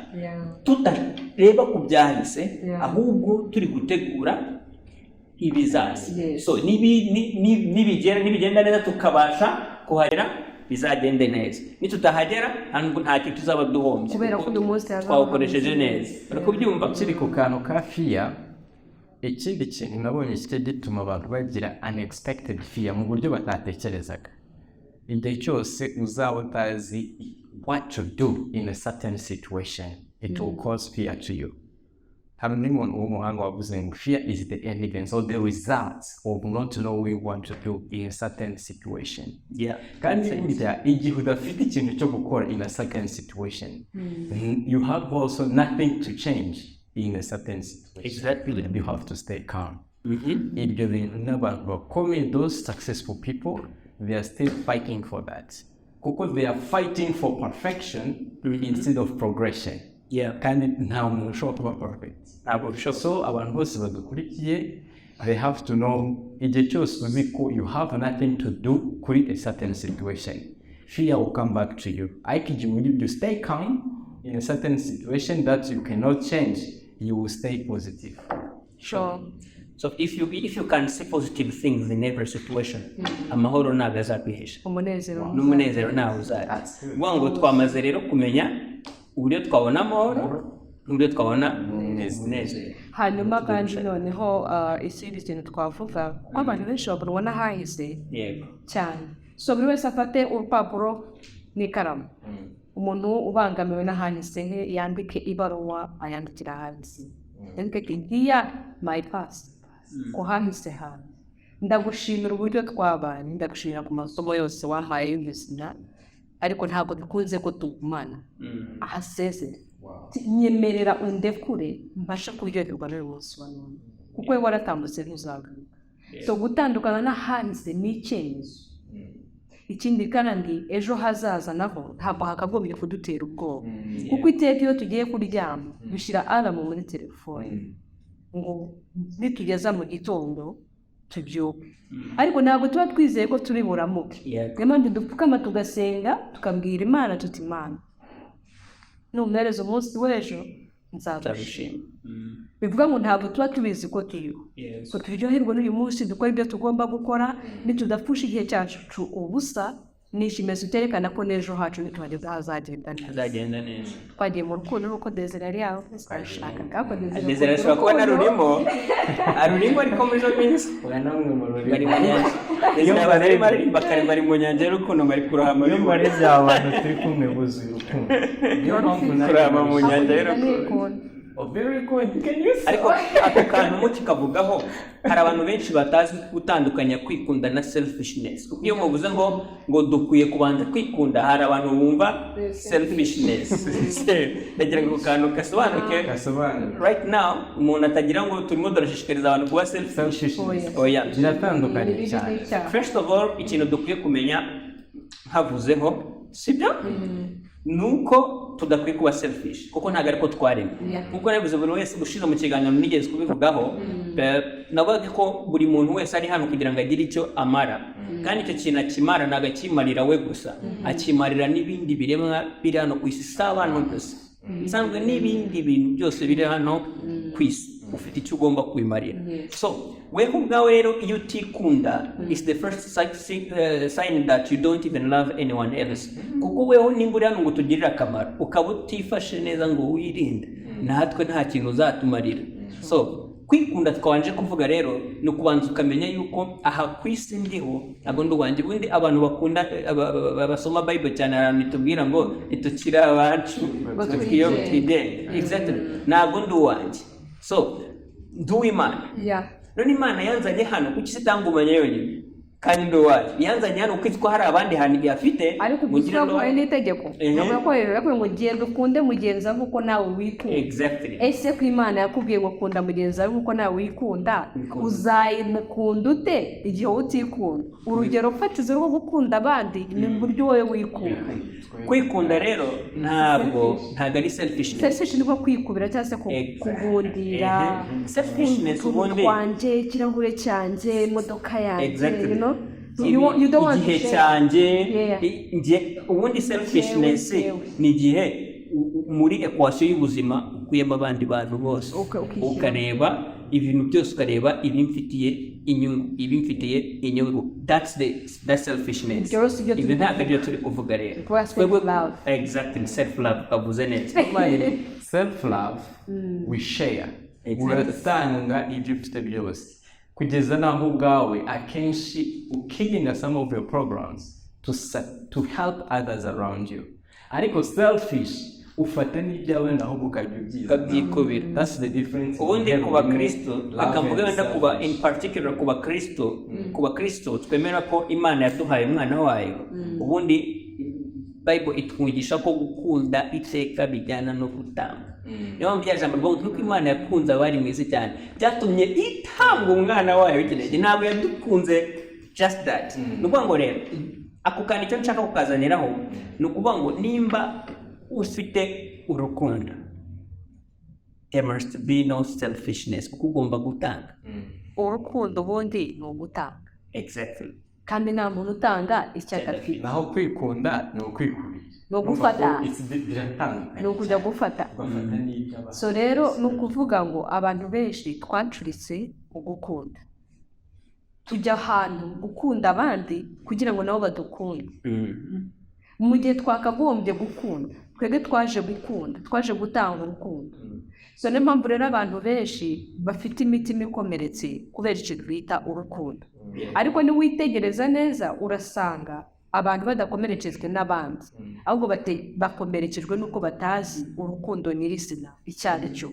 tutareba ku byahise, ahubwo turi gutegura ibizaza. So nibigenda neza tukabasha kuhagera, bizagende neza. Nitutahagera, nta kintu tuzaba duhombye, Kubera ko kuko uyu munsi hazaba twawukoresheje hameze neza, uri kubyumva? Ukiri ku kantu ka fear, ikindi kintu nabonye kijya gituma abantu bagira unexpected fear mu buryo batatekerezaga: igihe cyose uzaba utazi what to do in a certain situation, it will cause fear to you. Hari undi muntu w'umuhanga wavuze ngo "Fear is the evidence or the result of not knowing what to do in a certain situation." Kandi burya igihe udafite ikintu cyo gukora in a certain situation, you have also nothing to change in a certain situation. You have to stay calm. Ibyo bintu n'abantu bakomeye, those successful people, they are still fighting for that, kuko they are fighting for perfection instead of progression. Kandi nta muntu ushobora kuba perfect. Ntabwo bishoboka. So abantu bose badukurikiye, they have to know, igihe cyose uzi ko you have nothing to do kuri a certain situation, fear will come back to you. Ariko igihe uri you stay calm in a certain situation that you cannot change, you will stay positive. So if you can see positive things in every situation, amahoro ntabwo azakwihisha. Umunezero. N'umunezero ntawe uzaza. Ukuvuga ngo twamaze rero kumenya uburyo twabona amahoro n'uburyo twabona umunezero. Hanyuma kandi noneho ikindi kintu twavuga, kuko abantu benshi babona n'ahahise cyane. So buri wese afate urupapuro n'ikaramu. Umuntu ubangamiwe n'ahahise he, yandike ibaruwa, ayandikira ahahise, yandike ati: "Dear my past, ku hahise hanjye, ndagushimira uburyo twabanye, ndagushimira ku masomo yose wampaye y'ubuzima, ariko ntabwo bikunze ko tugumana. Ahasezere, nyemerera undekure mbashe kuryoherwa n'uyu munsi wa none, kuko we waratambutse, ntuzagaruka." So gutandukana n'ahahise ni icyemezo. Ikindi kandi, ejo hazaza naho ntabwo hakagombye kudutera ubwoba, kuko iteka iyo tugiye kuryama dushyira alarm muri telefone ngo nitugeza mu gitondo tubyuke, ariko ntabwo tuba twizeye ko turi buramuke. Niyo mpamvu dupfukama tugasenga, tukabwira Imana tuti: "Imana, numpereza umunsi w'ejo nzagushima." Nzagushima. Bivuga ngo ntabwo tuba tubizi ko turiho. So turyoherwe n'uyu munsi, dukora ibyo tugomba gukora, nitudapfusha igihe cyacu ubusa. Ni ikimenyetso cyerekana ko n'ejo hacu nituhageza hazagenda neza. Azagenda neza. Twagiye mu rukundo nk'uko Desire yari yavuze, twashakaga ko Desire Desire akunda ashobora kuba urukundo. Narurimo, arurimo, ariko muri izo minsi Oya, namwe mu rurimi. Bari mu nyanja. Desire aba arimo aririmba kare, bari mu nyanja y'urukundo, bari kurohama. Iyo mbarebye aba bantu turi kumwe, buzuye urukundo, niyo mpamvu nanjye Kurohama mu nyanja Akunda y'urukundo. nikunda. Oh, very good. Can you Ariko ako kantu mukikavugaho, hari abantu benshi batazi gutandukanya kwikunda na selfishness, kuko iyo muvuze ngo dukwiye kubanza kwikunda, hari abantu bumva selfishness. Ndagira ngo ako kantu gasobanuke. Gasobanura. Right now, umuntu atagira ngo turimo turashishikariza abantu kuba selfish. Selfishness. Oya. Biratandukanye Ni bibi cyane. cyane. First of all, ikintu dukwiye kumenya nkavuzeho, sibyo, ni uko tudakwiye kuba selfish, kuko ntabwo ariko twaremwe. Nkuko nabivuze, buri wese ushize mu kiganiro nigeze kubivugaho, navuga ko buri muntu wese ari hano kugira ngo agire icyo amara, kandi icyo kintu akimara ntabwo akimarira we gusa, akimarira n'ibindi biremwa biri hano ku isi. Si abantu gusa nsanzwe, n'ibindi bintu byose biri hano ku isi ufite icyo ugomba kubimarira. So weho ubwawe rero, iyo utikunda, is the first sign that you don't even love anyone else, kuko weho nimba uri hano ngo utugirire akamaro, ukaba utifashe neza ngo wirinde, natwe nta kintu uzatumarira. So kwikunda twabanje kuvuga rero ni ukubanza ukamenya yuko aha ku isi ndiho ntabwo ndi uwanjye. Ubundi abantu bakunda basoma Bible cyane, hari ahantu itubwira ngo ntitukiri abacu ngo twiyo twigenge. Twigenge, exactly. Ntabwo ndi uwanjye, so ndi uw'Imana. None Imana yanzanye hano, kuki se itangumanye yonyine kandi ndi uwayo? Yanzanye hano kuko izi ko hari abandi hantu ihafite. Ariko mugire ubwo ngo twaguhaye n'itegeko. Navuga ko rero yakubwiye ngo genda ukunde mugenzi wawe nk'uko nawe wikunda. Exactly. Ese ko Imana yakubwiye ngo kunda mugenzi wawe nk'uko nawe wikunda, Wikunda. uzayikunda ute igihe wowe utikunda? Urugero fatizo rwo gukunda abandi ni uburyo wowe wikunda. Kwikunda rero ntabwo ari selfishness. Selfish ni nko kwikubira cyangwa se kugundira. Selfishness utuntu ubundi twanjye, ikirahure cyanjye, imodoka yanjye. Exactly. You know? You don't want to Igihe share. cyanjye. Ubundi selfishness Jewe, jewe. ni igihe muri equation y'ubuzima ukuyemo abandi bantu bose, ukishyira. Ukareba ibintu byose, ukareba ibimfitiye inyungu, ibimfitiye inyungu. That's selfishness. Ibyo rero si byo turi Ibyo ntabwo aribyo turi kuvuga rero. Kuba self-love. Exactly, self love kavuze neza. Self love, we share. Exactly. Uratanga ibyo ufite byose kugeza n'aho ubwawe akenshi ukirinda some of your programs to help others around you. Ariko selfish, ufata n'ibyawe naho ukajya ubyiza. Ukabyikubira. That's the difference. Ubundi ku bakristo, reka mvuge wenda kuba in particular ku bakristo, ku bakristo twemera ko Imana yaduhaye umwana wayo. Ubundi Bible itwigisha ko gukunda iteka bijyana no gutanga. Niyo mpamvu rya jambo rivuga ngo nk'uko Imana yakunze abari mu isi cyane, byatumye itanga umwana wayo w'ikinege. Ntabwo yadukunze just that. Ni ukuvuga ngo rero ako kantu icyo nshaka kukazaniraho ni ukuvuga ngo nimba ufite urukundo, there must be no selfishness, kuko ugomba gutanga. Urukundo ubundi ni ugutanga. Exactly. Kandi nta muntu utanga icyo adafite. Naho kwikunda ni ukwikubira. Ni ugufata. Urumva ko biratandukanye. Ni ukujya gufata. Ugafata n'iby'abandi. So rero ni ukuvuga ngo abantu benshi twacuritse mu gukunda, tujya ahantu gukunda abandi kugira ngo nabo badukunde, mu gihe twakagombye gukunda twebwe. Twaje gukunda, twaje gutanga urukundo. So niyo mpamvu rero abantu benshi bafite imitima ikomeretse kubera ikintu bita urukundo. Ariko niwitegereza neza, urasanga abantu badakomerekejwe n'abandi, ahubwo bakomerekejwe n'uko batazi urukundo nyirizina icyo ari cyo.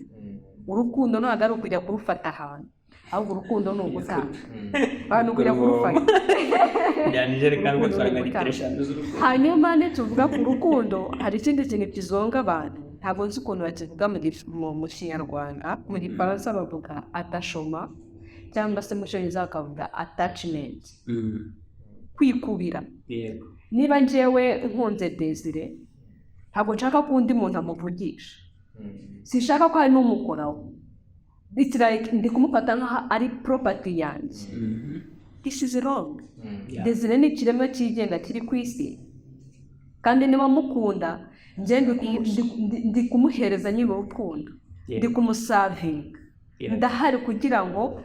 Urukundo ntabwo ari ukujya kurufata ahantu, ahubwo urukundo ni ugutanga abantu kujya kurufata. Njyana ijerekani Urukundo ugasanga ni litiro ugutanga. 5 z'urukundo. Hanyuma nituvuga ku rukundo, hari ikindi kintu kizonga abantu, ntabwo nzi ukuntu bakivuga mu Kinyarwanda. Mu Gifaransa bavuga attachement, cyangwa se mu Cyongereza bakavuga attachment, kwikubira. Niba njyewe nkunze Desire, ntabwo nshaka ko undi muntu amuvugisha, sinshaka ko hari n'umukoraho. It's like ndi kumufata nk'aho ari property yanjye. This is wrong. Desire ni ikiremwa cyigenga kiri ku isi, kandi niba mukunda, njye ndi kumuhereza nyine urukundo, ndi kumuservinga. Ndahari kugira ngo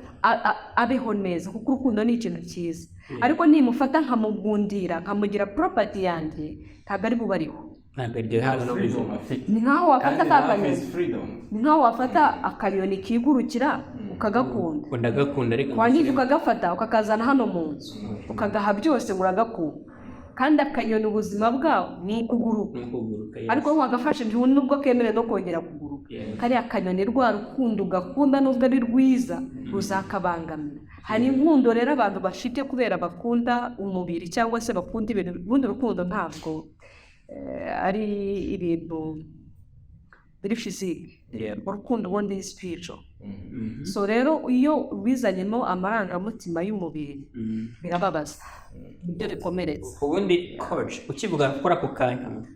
abeho neza, kuko urukundo ni ikintu cyiza. Ariko nimufata nkamugundira, nkamugira property yanjye, ntabwo ari bube ariho. Ntabwo iryo Nta freedom afite. Ni nkaho wafata Kandi ka love kanyoni is freedom. Ni nkaho wafata akanyoni kigurukira ukagakunda. Ngo ndagakunda, ariko Wangiza ukagafata, ukakazana hano mu nzu, ukagaha byose ngo uragakunda, kandi akanyoni ubuzima bwawo ni ukuguruka. Ni ukuguruka, yes. Ariko wagafashe, nubwo kemerewe no kongera kuguruka, kariya kanyoni, rwa rukundo ugakunda, nubwo ari rwiza, ruzakabangamira. Hari inkundo rero abantu bafite kubera bakunda umubiri cyangwa se bakunda ibintu. Ubundi urukundo ntabwo ari ibintu biri physique. Urukundo ubundi ni spiritual. So rero iyo ubizanyemo amarangamutima y'umubiri, birababaza, nibyo bikomeretsa. Ubundi coach, ukivuga kuri ako kantu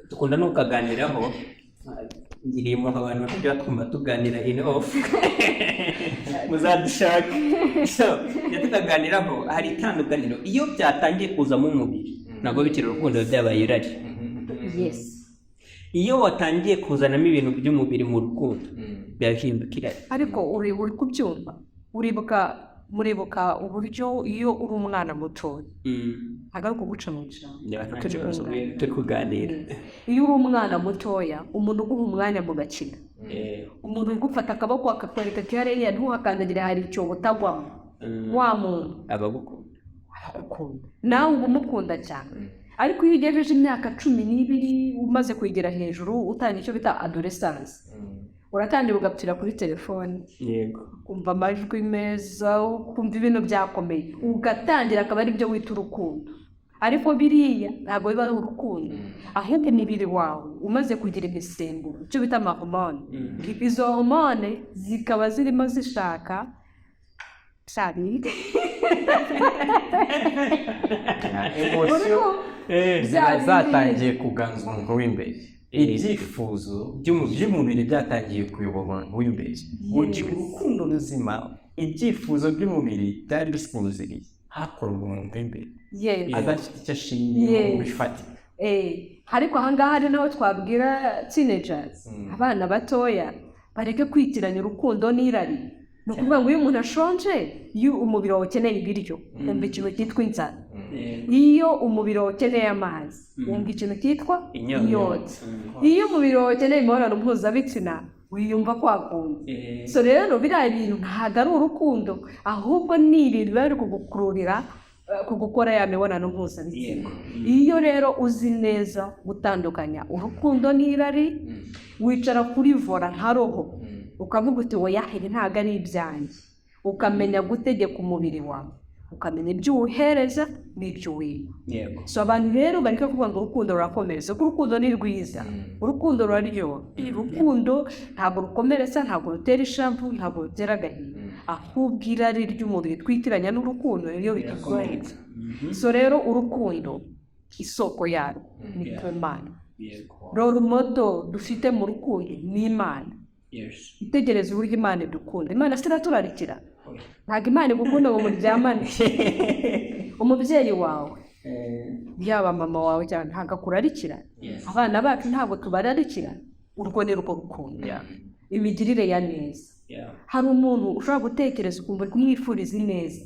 dukunda no kukaganiraho, ngiriye mu abantu batajya batwumva tuganira in off, muzadushake. So iyo tukaganiraho, hari itandukaniro: iyo byatangiye kuzamo umubiri, ntabwo bikiri urukundo, byabaye irari. Iyo watangiye kuzanamo ibintu by'umubiri mu rukundo, birahinduka irari. Ariko uri kubyumva, uribuka, muribuka uburyo iyo uri umwana mutoya, ntabwo ari ukuguca mu ijambo. Nta kibazo, turi kuganira. Iyo uri umwana mutoya, umuntu uguha umwanya mugakina, umuntu ugufata akaboko akakwereka ati: "Hariya ntuhakandagire, hari icyobo utagwamo," wa muntu abagukunda aragukunda, nawe uba umukunda cyane. Ariko iyo ugejeje imyaka 12, umaze kwegera hejuru, utangira icyo bita adolescence, uratangira ugapfira kuri telefone, ukumva amajwi meza, ukumva ibintu byakomeye, ugatangira akaba ari byo wita urukundo. Ariko biriya ntabwo biba ari urukundo, ahubwo imibiri wawe umaze kugira imisemburo, icyo bita amahormone. Izo hormone zikaba zirimo zishaka shabi. Emotion ziba zatangiye kuganza umuntu w'imbere, ibyifuzo by'umubiri byatangiye kuyobora umuntu w'imbere. Mu gihe urukundo ruzima, ibyifuzo by'umubiri byari bisinziriye, hakora umuntu w'imbere adafite icyo ashingiyeho bifatika. Ariko ahangaha hari naho twabwira teenagers, abana batoya, bareke kwitiranya urukundo n'irari. Ni ukuvuga ngo iyo umuntu ashonje, iyo umubiri wawe ukeneye ibiryo, wumva ikintu cyitwa inzara. Iyo umubiri wawe ukeneye amazi, wumva ikintu cyitwa inyota. Inyota. Iyo umubiri wawe ukeneye imibonano mpuzabitsina, wiyumva ko wakunze. So rero biriya bintu ntabwo ari urukundo, ahubwo ni ibintu biba biri kugukururira kugukora ya mibonano mpuzabitsina. Iyo rero uzi neza gutandukanya urukundo n'irari, wicara kuri volant nka roho, ukavuga uti: "Oya, ibi ntabwo ari ibyanjye." Ukamenya gutegeka umubiri wawe, ukamenya ibyo uwuhereza n'ibyo uwima. So abantu rero bareke kuvuga ngo urukundo rurakomeretsa, kuko urukundo ni rwiza, urukundo ruraryoha. Urukundo ntabwo rukomeretsa, ntabwo rutera ishavu, ntabwo rutera agahinda, ahubwo irari ry'umubiri twitiranya n'urukundo niyo bitugoye. So rero urukundo, isoko yarwo ni ku Mana. Role model dufite mu rukundo ni Imana. Itegereze uburyo Imana idukunda. Imana se iraturarikira? Ntabwo Imana igukunda ngo muryamane. Umubyeyi wawe, yaba mama wawe cyane, ntabwo akurarikira. Abana bacu ntabwo tubararikira. Urwo ni rwo rukundo, imigirire ya neza. Hari umuntu ushobora gutekereza ukumva uri kumwifuriza ineza,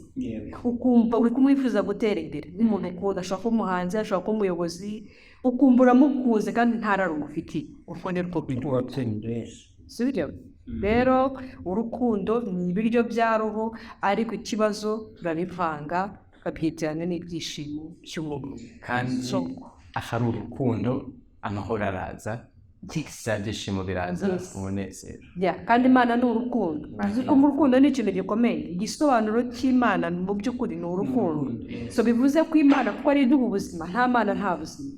ukumva uri kumwifuza gutera imbere nk'umuntu ukunda, ashobora kuba umuhanzi, ashobora kuba umuyobozi, ukumva uramukunze kandi nta rari umufitiye. Urwo ni rwo rukundo, si byo? Rero urukundo ni ibiryo bya roho, ariko ikibazo turabivanga, tukabyitiranya n'ibyishimo by'umubiri. Kandi So, ahari urukundo, amahoro araza, bya byishimo biraza, umunezero. Yeah, kandi Imana ni urukundo. Uzi ko mu rukundo ni ikintu gikomeye. Igisobanuro cy'Imana mu by'ukuri ni urukundo. So bivuze ko Imana, kuko ari iduha ubuzima, nta Mana nta buzima.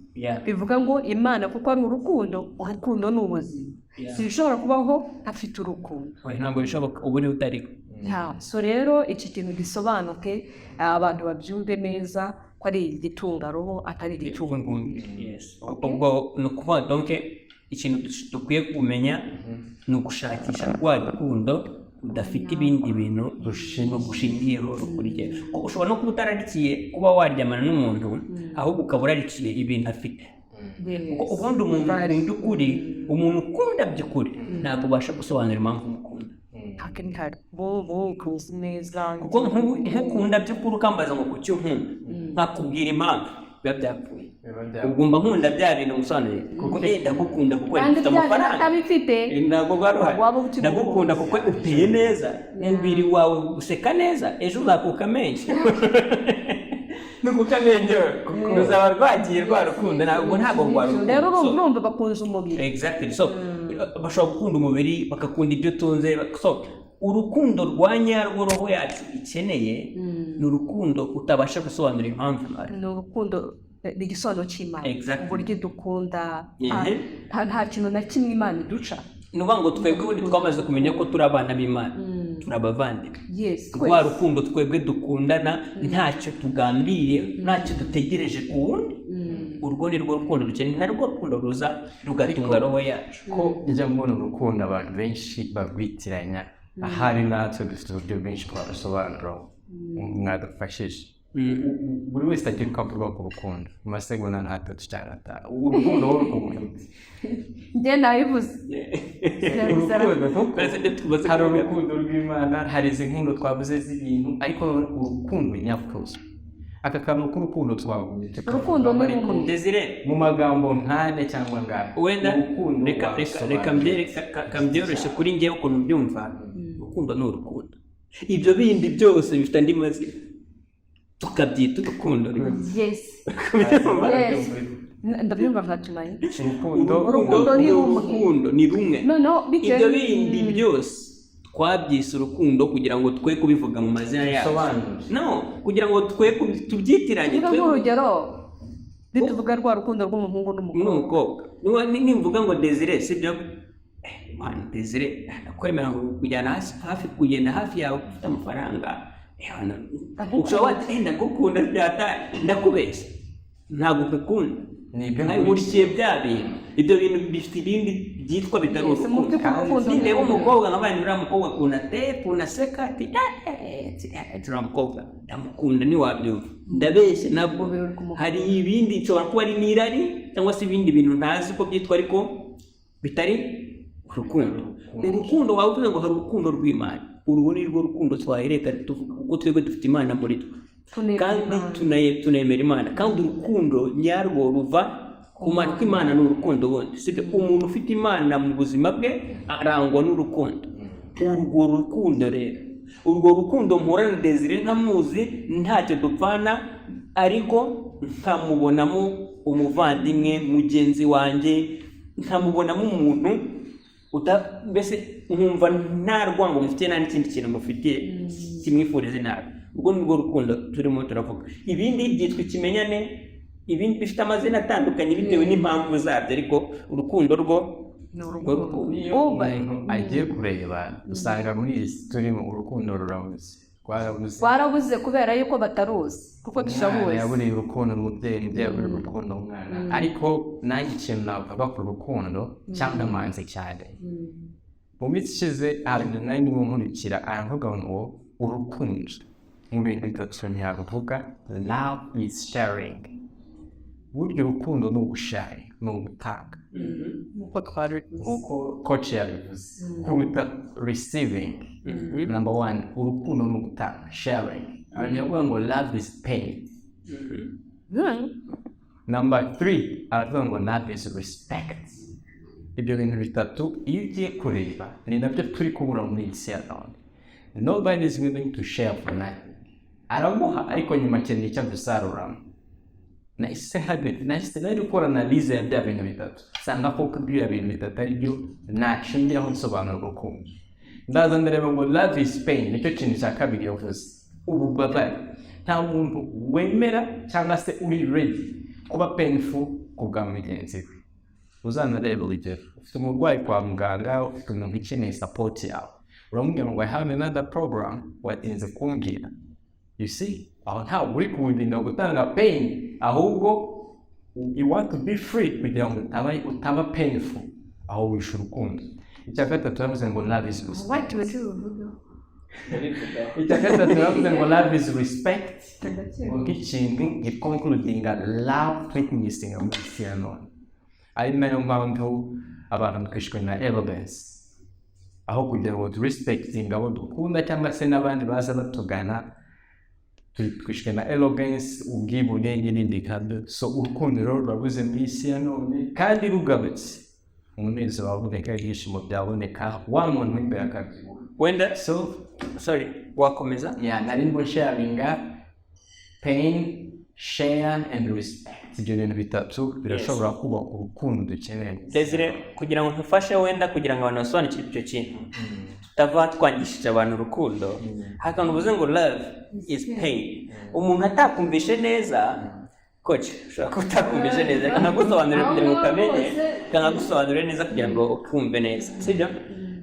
Bivuga ngo Imana kuko ari urukundo, urukundo ni ubuzima. Sinshobora kubaho ntafite urukundo. Oya, ntabwo bishoboka, uba uri utariho. So rero iki kintu gisobanuke, abantu babyumve neza ko ari igitunga roho, atari igitunga umubiri. Yes. Ubwo ni ukuvuga, donc ikintu dukwiye kumenya ni ugushakisha rwa rukundo rudafite ibindi bintu rushingiyeho rukurikiye. Kuko ushobora no kuba utararikiye kuba waryamana n'umuntu, ahubwo ukaba urarikiye ibintu afite. Kuko ubundi umuntu ukunda by'ukuri, umuntu ukunda by'ukuri, ntabwo ubasha gusobanura impamvu umukunda. Nta bo bo kuzi neza. Kuko nk'ukunda by'ukuri, ukambaza ngo kuki unkunda, nkakubwira impamvu, biba byapfuye. Ubwo mba nkunda bya bintu musobanuriye kuko ndagukunda kuko Kandi mfite bya bintu amafaranga. atabifite. Ntabwo bwari uhari. Waba ukimukunda. Ndagukunda kuko uteye neza, umubiri wawe useka neza, ejo uzakuka menshi, nukuka amenyo ruzaba rwagiye rwa rukundo, ntabwo rwa rukundo. Rero So, urumva bakunze umubiri. Exactly. So bashobora gukunda umubiri, bagakunda ibyo utunze. So urukundo rwa nyarwo roho yacu ikeneye ni urukundo utabasha gusobanura impamvu. Ni urukundo, ni igisobanuro cy'Imana. Uburyo idukunda, nta kintu na kimwe Imana iduca. Ni ukuvuga ngo twebwe ubundi twamaze kumenya ko turi abana b'Imana, turi abavandimwe. Rwa rukundo twebwe dukundana ntacyo tugambiriye, ntacyo dutegereje ku wundi, urwo ni rwo rukundo dukeneye, ni rwo rukundo ruza rugatunga roho yacu. Ko njya mbona urukundo abantu benshi barwitiranya, ahari natwe dufite uburyo bwinshi twarusobanura, mwadufashije. Buri wese agira uko avuga ku rukundo mu masegonda nk'atatu cyangwa atanu. Urukundo wowe rukunda? Njye nabivuze. Urukundo kuko hari urukundo rw'Imana, hari izi nkundo twavuze z'ibintu, ariko urukundo nyakuri, aka kantu k'urukundo twavuze. Urukundo ni rumwe. Desire. Mu magambo nk'ane cyangwa ngane, Wenda urukundo reka warusobanura. Kambyoroshye kuri njyewe ukuntu mbyumva: urukundo ni urukundo. Ibyo bindi byose bifite andi mazina, tukabyita urukundo. Yes, ndabyumva nka Tumaini. Urukundo. Urukundo ni rumwe. Urukundo ni rumwe. Noneho bitewe Ibyo bindi byose twabyise urukundo kugira ngo twe kubivuga mu mazina yacu. Sobanura. No kugira ngo twe tubyitiranye. Niba nk'urugero nituvuga rwa rukundo rw'umuhungu n'umukobwa. N'umukobwa. Nimvuga ngo Desire, sibyo? Man, Desire, ndakwemera ngo kujyana hasi hafi, kugenda hafi yawe ufite amafaranga. Man, ushobora wati ndagukunda byata, ndakubeshya, ntabwo ngukunda. Ni ibyo. Nkurikiye bya bintu, ibyo bintu bifite ibindi byitwa bitari Yes, mu urukundo. by'ukuri urukundo Nindeba umukobwa nkabaye uriya mukobwa akunda te, ukuntu aseka, ati uriya mukobwa ndamukunda, ntiwabyumva, ndabeshya ntabwo. Umubiri uri kumukunda. Hari ibindi nshobora kuba ari n'irari cyangwa se ibindi bintu ntazi uko byitwa, ariko bitari urukundo. Urukundo waba uvuze ngo hari urukundo rw'Imana, urwo ni rwo rukundo twahereka tuvuga, kuko twebwe dufite Imana muri twe. Tunemera Kandi Imana. Tunemera Imana, kandi urukundo nyarwo ruva ku Mana, kuko Imana ni urukundo bundi, sibyo? Umuntu ufite Imana mu buzima bwe arangwa n'urukundo. Urwo rukundo rero, urwo rukundo mpura na Desire ntamuzi, ntacyo dupfana, ariko nkamubonamo umuvandimwe mugenzi wanjye, nkamubonamo umuntu mbese nkumva nta rwango mufitiye, nta n'ikindi kintu mufitiye kimwifuriza nabi, urwo ni rwo rukundo turimo turavuga. Ibindi byitwa ikimenyane, ibindi bifite amazina atandukanye bitewe n'impamvu zabyo, ariko urukundo rwo Ni rwo urukundo. rukundo. Iyo umuntu agiye kureba, usanga muri iyi si turimo urukundo rurabuze, rwarabuze. Rwarabuze kubera yuko bataruzi, kuko Umwana tushabuze. yaburiye urukundo umubyeyi, umubyeyi yaburiye urukundo umwana. Ariko nanjye ikintu navuga ku rukundo cyangwa amanze cyane, mu minsi ishize hari umuntu nari ndimo nkurikira, aravuga ngo urukundo mu bintu bitatu ntiyaruvuga: love is sharing. Burya urukundo ni ugushare, ni ugutanga. Nkuko twabivuze. Nkuko coach yabivuze, kuruta receiving. Number one, urukundo ni ugutanga, sharing. Aravuga ngo love is pain. Number three, aravuga ngo love is respect. Ibyo bintu bitatu iyo ugiye kureba ni nabyo turi kubura muri iyi si ya none. Nobody is willing to share for nothing. Araguha, ariko nyuma akeneye icyo agusaruramo. Nahise habe nahise nari gukora analyse ya bya bintu bitatu, nsanga koko biriya bintu bitatu ari byo nashingiraho nsobanura urukundo. Ndaza ndareba ngo love is pain, nicyo kintu cya kabiri yavuze, ububabare. Nta muntu wemera cyangwa se uri ready kuba painful ku bwa mugenzi we. Uzanareba urugero: ufite umurwayi kwa muganga, ufite umuntu ukeneye support yawe, uramubwira ngo "I have another program, watinze kumbwira." You see, aho ntabwo uri kuwurinda gutanga pain, ahubwo you want to be free kugira ngo utaba painful. Aho wishe urukundo. Icya gatatu yavuze ngo love is respect. Icya gatatu yavuze ngo love is respect, nk'ikintu giconcludinga love turi kumisinga muri isi ya none, ari nayo mpamvu abantu twishwe na arrogance. Aho kugira ngo turespectinge abo dukunda cyangwa se n'abandi baza batugana, twishwe na arrogance, ubwibone n'ibindi. Kandi so urukundo rero rurabuze mu isi ya none, kandi rugarutse umunezero waboneka, ibyishimo byaboneka, wa muntu w'imbere akabyibuha. Wenda, so sorry, wakomeza. Yeah, nari ndimo sharinga pain, share and respect. Ibyo bintu bitatu birashobora kubaka urukundo dukeneye. Desire, kugira ngo nkufashe wenda, kugira ngo abantu basobanukirwe icyo kintu, tutava twangishije abantu urukundo. Hari akantu uvuze ngo "Love is pain", umuntu atakumvishe neza. Coach, ushobora kuba utakumvishe neza. Reka nkagusobanurire kugira ngo ukamenye, reka nkagusobanurire neza kugira ngo ukumve neza, sibyo?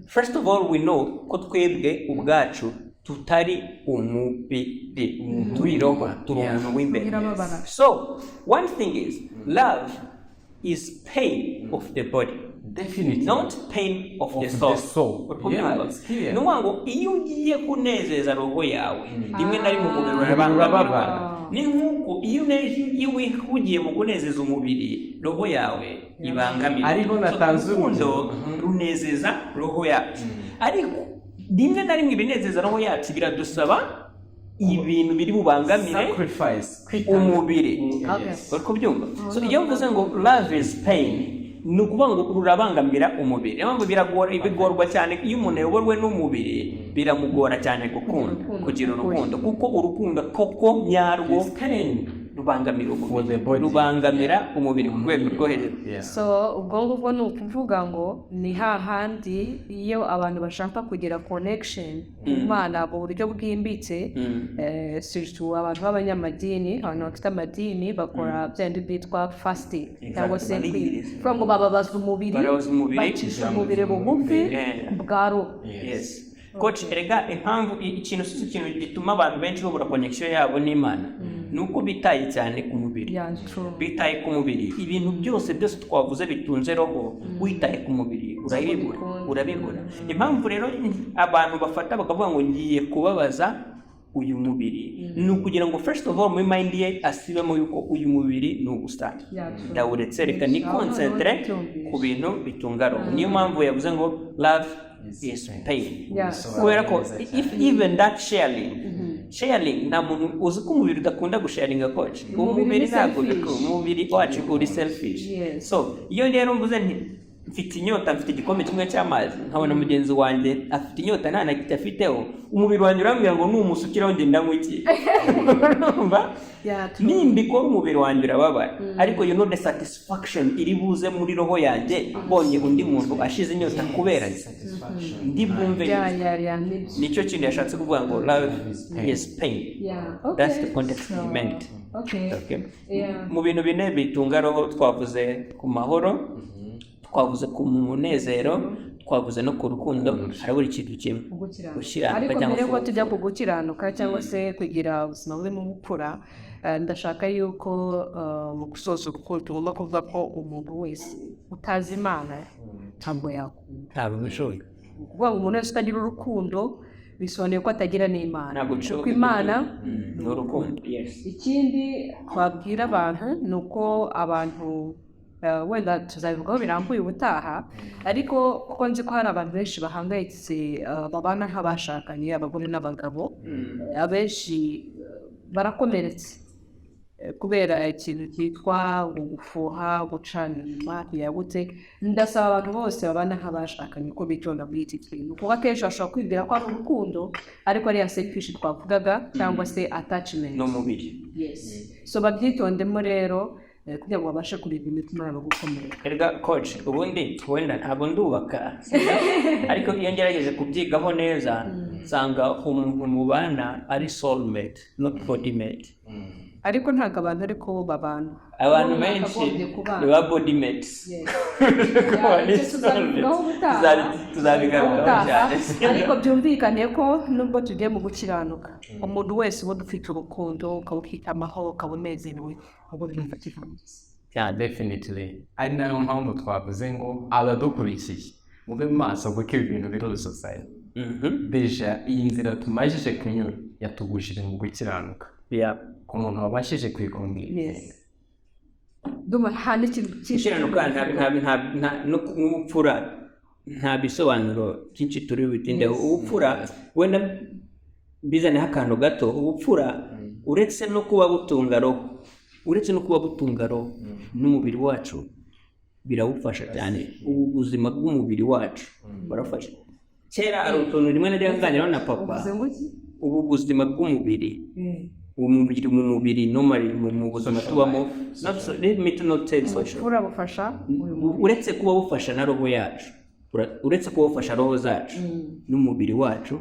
First of all, we know ko twebwe ubwacu tutari umubiri, turi roho, turi umuntu w'imbere. Birababara. So one thing is, love is pain of the body, Definitely. not pain of the Of soul. the soul. Uri kubyumva? Yeah, it's clear. Ni ukuvuga ngo iyo ugiye kunezeza roho yawe, rimwe na rimwe umubiri Urababara. Ni nk'uko iyo wihugiye mu kunezeza umubiri, roho yawe ibangamira. Ariho natanze So, urukundo urugero. runezeza roho yacu, ariko rimwe na rimwe ibinezeza roho yacu biradusaba ibintu biri bubangamire Sacrifice, kwitanga. umubiri. Yes. Uri kubyumva? So iyo mvuze ngo "Love is pain", ni ukuvuga ngo rurabangamira umubiri. Niyo mpamvu biragora, bigorwa cyane iyo umuntu ayoborwe n'umubiri, biramugora cyane gukunda, kugira urukundo, kuko urukundo koko nyarwo It's pain rubangamira for the umubiri, body. Rubangamira umubiri ku rwego rwo hejuru. So ubwo ngubwo ni ukuvuga ngo ni hahandi iyo abantu bashaka kugira connection ku Mana mu buryo bwimbitse, surtout abantu b'abanyamadini, abantu bafite amadini, bakora bya bindi byitwa fasting cyangwa se Bariyiriza. kuvuga ngo bababaza umubiri, Bababaza umubiri. bacisha umubiri bugufi bwa roho. Yes. Coach, erega impamvu ikintu si ikintu gituma abantu benshi babura connection yabo n'Imana ni uko bitaye cyane ku mubiri. Yeah, true. Bitaye ku mubiri. Ibintu byose byose twavuze bitunze roho, witaye ku mubiri urabibura, urabibura. Impamvu rero abantu bafata bakavuga ngo ngiye kubabaza uyu mubiri, ni ukugira ngo first of all muri mind ye asibemo yuko uyu mubiri ni ubusa, Yeah, true. ndawuretse, reka ni Aho noneho concentre tubyumvise. ku bintu bitunga roho. Niyo mpamvu yavuze ngo "Love is pain", kubera ko if even that sharing, nta muntu uzi ko umubiri udakunda gusharinga, coach. Umubiri ni ntabwo selfish. Umubiri wacu uri selfish. So iyo rero mvuze nti mfite inyota, mfite igikombe kimwe cy'amazi, nkabona mugenzi wanjye afite inyota nta na gito afiteho, umubiri wanjye urambwira ngo numusukiraho njye ndanywa iki? Urumva? Yeah, true. Nimbikora umubiri wanjye urababara, ariko you know the satisfaction iri buze muri roho yanjye mbonye undi muntu ashize inyota kubera njye, ndi bwumve. Yeah, nibyo. Nicyo kintu yashatse kuvuga ngo "Love is pain". That's the context he meant. Okay. Mu bintu bine bitunga roho, twavuze ku mahoro, twavuze ku munezero, twavuze no ku rukundo, harabura ikintu kimwe: Gukiranuka. Gukiranuka Ariko cyangwa mbere se yuko tujya ku gukiranuka cyangwa se kugira ubuzima burimo gukura, ndashaka yuko mu gusoza urukundo tugomba kuvuga ko umuntu wese utazi Imana ntabwo yakunda. Ntabwo bishoboka. Kuvuga ngo umuntu wese utagira urukundo bisobanuye ko atagira n'Imana, Ntabwo bishoboka. kuko Imana Ni urukundo, yes. Ikindi twabwira abantu ni uko abantu, wenda tuzabivugaho birambuye ubutaha, ariko kuko nzi ko hari abantu benshi bahangayitse, babana nk'abashakanye, abagore n'abagabo, abenshi barakomeretse kubera ikintu cyitwa gufuha, gucana inyuma ntiyagutse. Ndasaba abantu bose babana nk'abashakanye ko bitonda muri iki kintu, kuko akenshi bashobora kwibwira ko ari urukundo, ariko ari ya selfish twavugaga cyangwa se attachment N'umubiri. Yes, so babyitondemo rero, kugira ngo babashe kurinda imitima yabo gukomereka. Erega coach, ubundi wenda ntabwo ndubaka, ariko iyo ngerageje kubyigaho neza nsanga umuntu mubana ari soulmate, not body mate. Ariko ntabwo abantu ariko babana. Abantu Bo benshi bakagombye kubana. ni ba body mates. Yeah, icyo tuzabivugaho ubutaha. Tuzabigarukaho Ubutaha. cyane. Ariko byumvikane ko nubwo tugiye mu gukiranuka, umuntu wese ubona ufite urukundo, ukaba ufite amahoro, ukaba unezerewe, uba byumva kivunitse. Yeah, definitely. Ari nayo mpamvu twavuze ngo abadukurikiye mube maso, kuko ibi bintu biri muri society. Déjà iyi nzira tumajije kunyura yatugujije mu gukiranuka. Ku muntu wabashije kwikundira. Yes, ndumva nta n'ikintu cyinshi. Gukiranuka nta nta nta nta no n'ubupfura Nta bisobanuro byinshi turi butindeho. Ubupfura, wenda bizaneho akantu gato, ubupfura uretse no kuba butunga roho, uretse no kuba butunga roho n'umubiri wacu birawufasha cyane. Ubu buzima bw'umubiri wacu barafasha. Kera hari utuntu rimwe na rimwe nganiraho na papa. Uvuze ngo iki? Ubu buzima bw'umubiri, umubiri, mu mubiri normally, mu buzima tubamo, not so, let me to not say social. Ubupfura bufasha uyu mubiri. Uretse kuba bufasha na roho yacu, uretse kuba bufasha roho zacu n'umubiri wacu,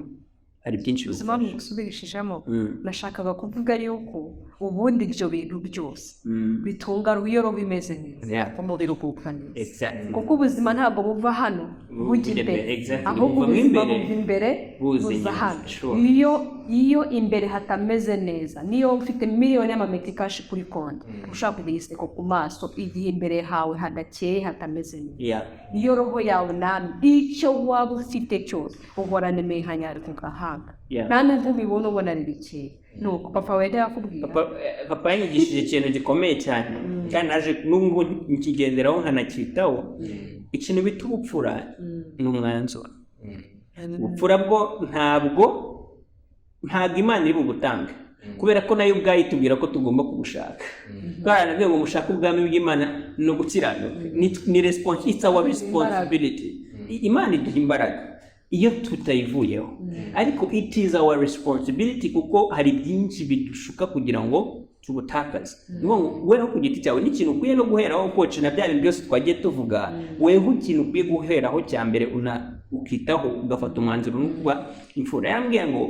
hari byinshi Ubuzima bifasha. bugusubirishijemo, nashakaga kuvuga yuko ubundi ibyo bintu byose bitunga roho, iyo roho imeze neza, umubiri ugubwa neza, kuko ubuzima ntabwo buva hano bujya bujya imbere, imbere, exactly. ahubwo Buvamo ubuzima imbere, buva imbere buza buza inyuma. hano. Iyo imbere hatameze neza, niyo ufite miliyoni y'amametikashi kuri konti, ushaka kugira iseko ku maso, igihe imbere hawe hadakeye, hatameze neza, iyo roho yawe nawe, icyo waba ufite cyose, uhorana iminkanyari ku gahanga, nta nubwo ubibona, ubona ari bikeya. Nuko papa wenda yakubwira. Papa yanyigishije ikintu gikomeye cyane, kandi naje n'ubu nkigenderaho nkanacyitaho. Ikintu bita ubupfura ni umwanzuro. Ubupfura bwo ntabwo Imana iri bubutange, kubera ko nayo ubwayo itubwira ko tugomba kubushaka. Kubera nabyo ngo mushake ubwami bw'Imana no gukiranuka, ni response, it's our responsibility. Imana iduha imbaraga iyo tutayivuyeho, ariko it is our responsibility, kuko hari byinshi bidushuka kugira ngo tubutakaze. Ni ukuvuga ngo weho ku giti cyawe n'ikintu ukwiye no guheraho koci na bya bintu byose twagiye tuvuga, weho ikintu ukwiye guheraho cya mbere una ukitaho ugafata umwanzuro no kuba imfura. Yambwiye ngo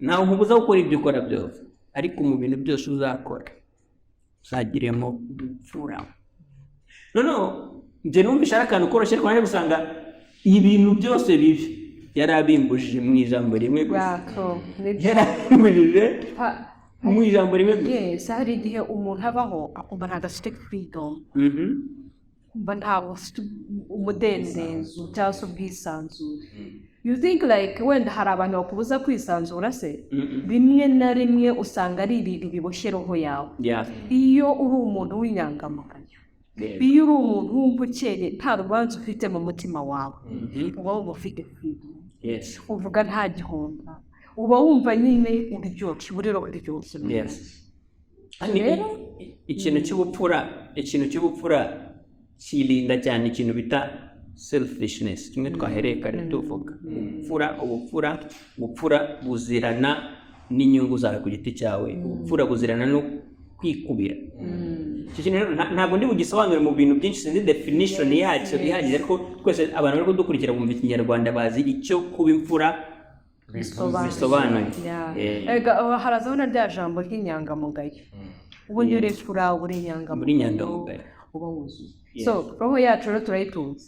ntawe nkubuza gukora ibyo ukora byose, ariko mu bintu byose uzakora uzagiremo ubupfura. Noneho njye numvise ari akantu koroshye, ariko naje gusanga ibintu byose bibi yari abimbujije mu ijambo rimwe gusa. Yako, nibyo. Yari abimbujije mu ijambo rimwe gusa. Yes, hari igihe umuntu abaho akumva ntabwo afite freedom, kumva ntabwo afite umudendezo cyangwa se ubwisanzure. You think like wenda hari abantu bakubuza kwisanzura se? Rimwe na rimwe usanga ari ibintu biboshye roho yawe. Iyo uri umuntu w'inyangamugayo, iyo uri umuntu wumva ukeye, nta rubanza ufite mu mutima wawe, uba wumva ufite freedom, uvuga nta gihomba, uba wumva nyine uryoshye, uburiro buryoshye. Rero ikintu cy'ubupfura kirinda cyane ikintu bita selfishness, kimwe twahereye kare tuvuga. Ubupfura buzirana n'inyungu zawe ku giti cyawe. Ubupfura buzirana no kwikubira. Icyo kintu rero ntabwo ndi bugisobanure mu bintu byinshi, sinzi definition yacyo ihagije, ariko twese abantu bari kudukurikira bumva Ikinyarwanda, bazi icyo kuba imfura bisobanuye. Ega, harazaho na rya jambo ry'inyangamugayo. Ubundi uri imfura, uba uri inyangamugayo, Muri inyangamugayo. uba wuzuye. So roho yacu rero turayitunze.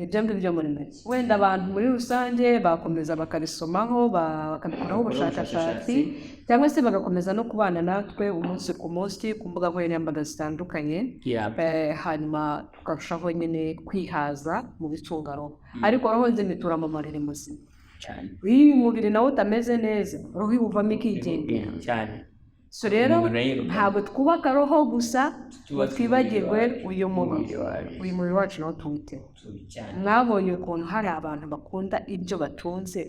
Ibyo ngibyo muri make, wenda abantu muri rusange bakomeza bakabisomaho, bakabikoraho ubushakashatsi, cyangwa se bagakomeza no kubana natwe umunsi ku munsi ku mbuga nkoranyambaga zitandukanye. Hanyuma tukarushaho nyine kwihaza mu bitunga roho, ariko roho nzima itura mu mubiri muzima. Iyo uyu mubiri nawo utameze neza, roho iwuvamo ikigendera. Cyane. So rero Umuntu arayiruka. ntabwo twubaka roho gusa ngo Twubake twibagirwe umubiri wacu. uyu mubiri. Umubiri wacu. Uyu mubiri wacu nawo tuwiteho. Cyane. Mwabonye ukuntu hari abantu bakunda ibyo batunze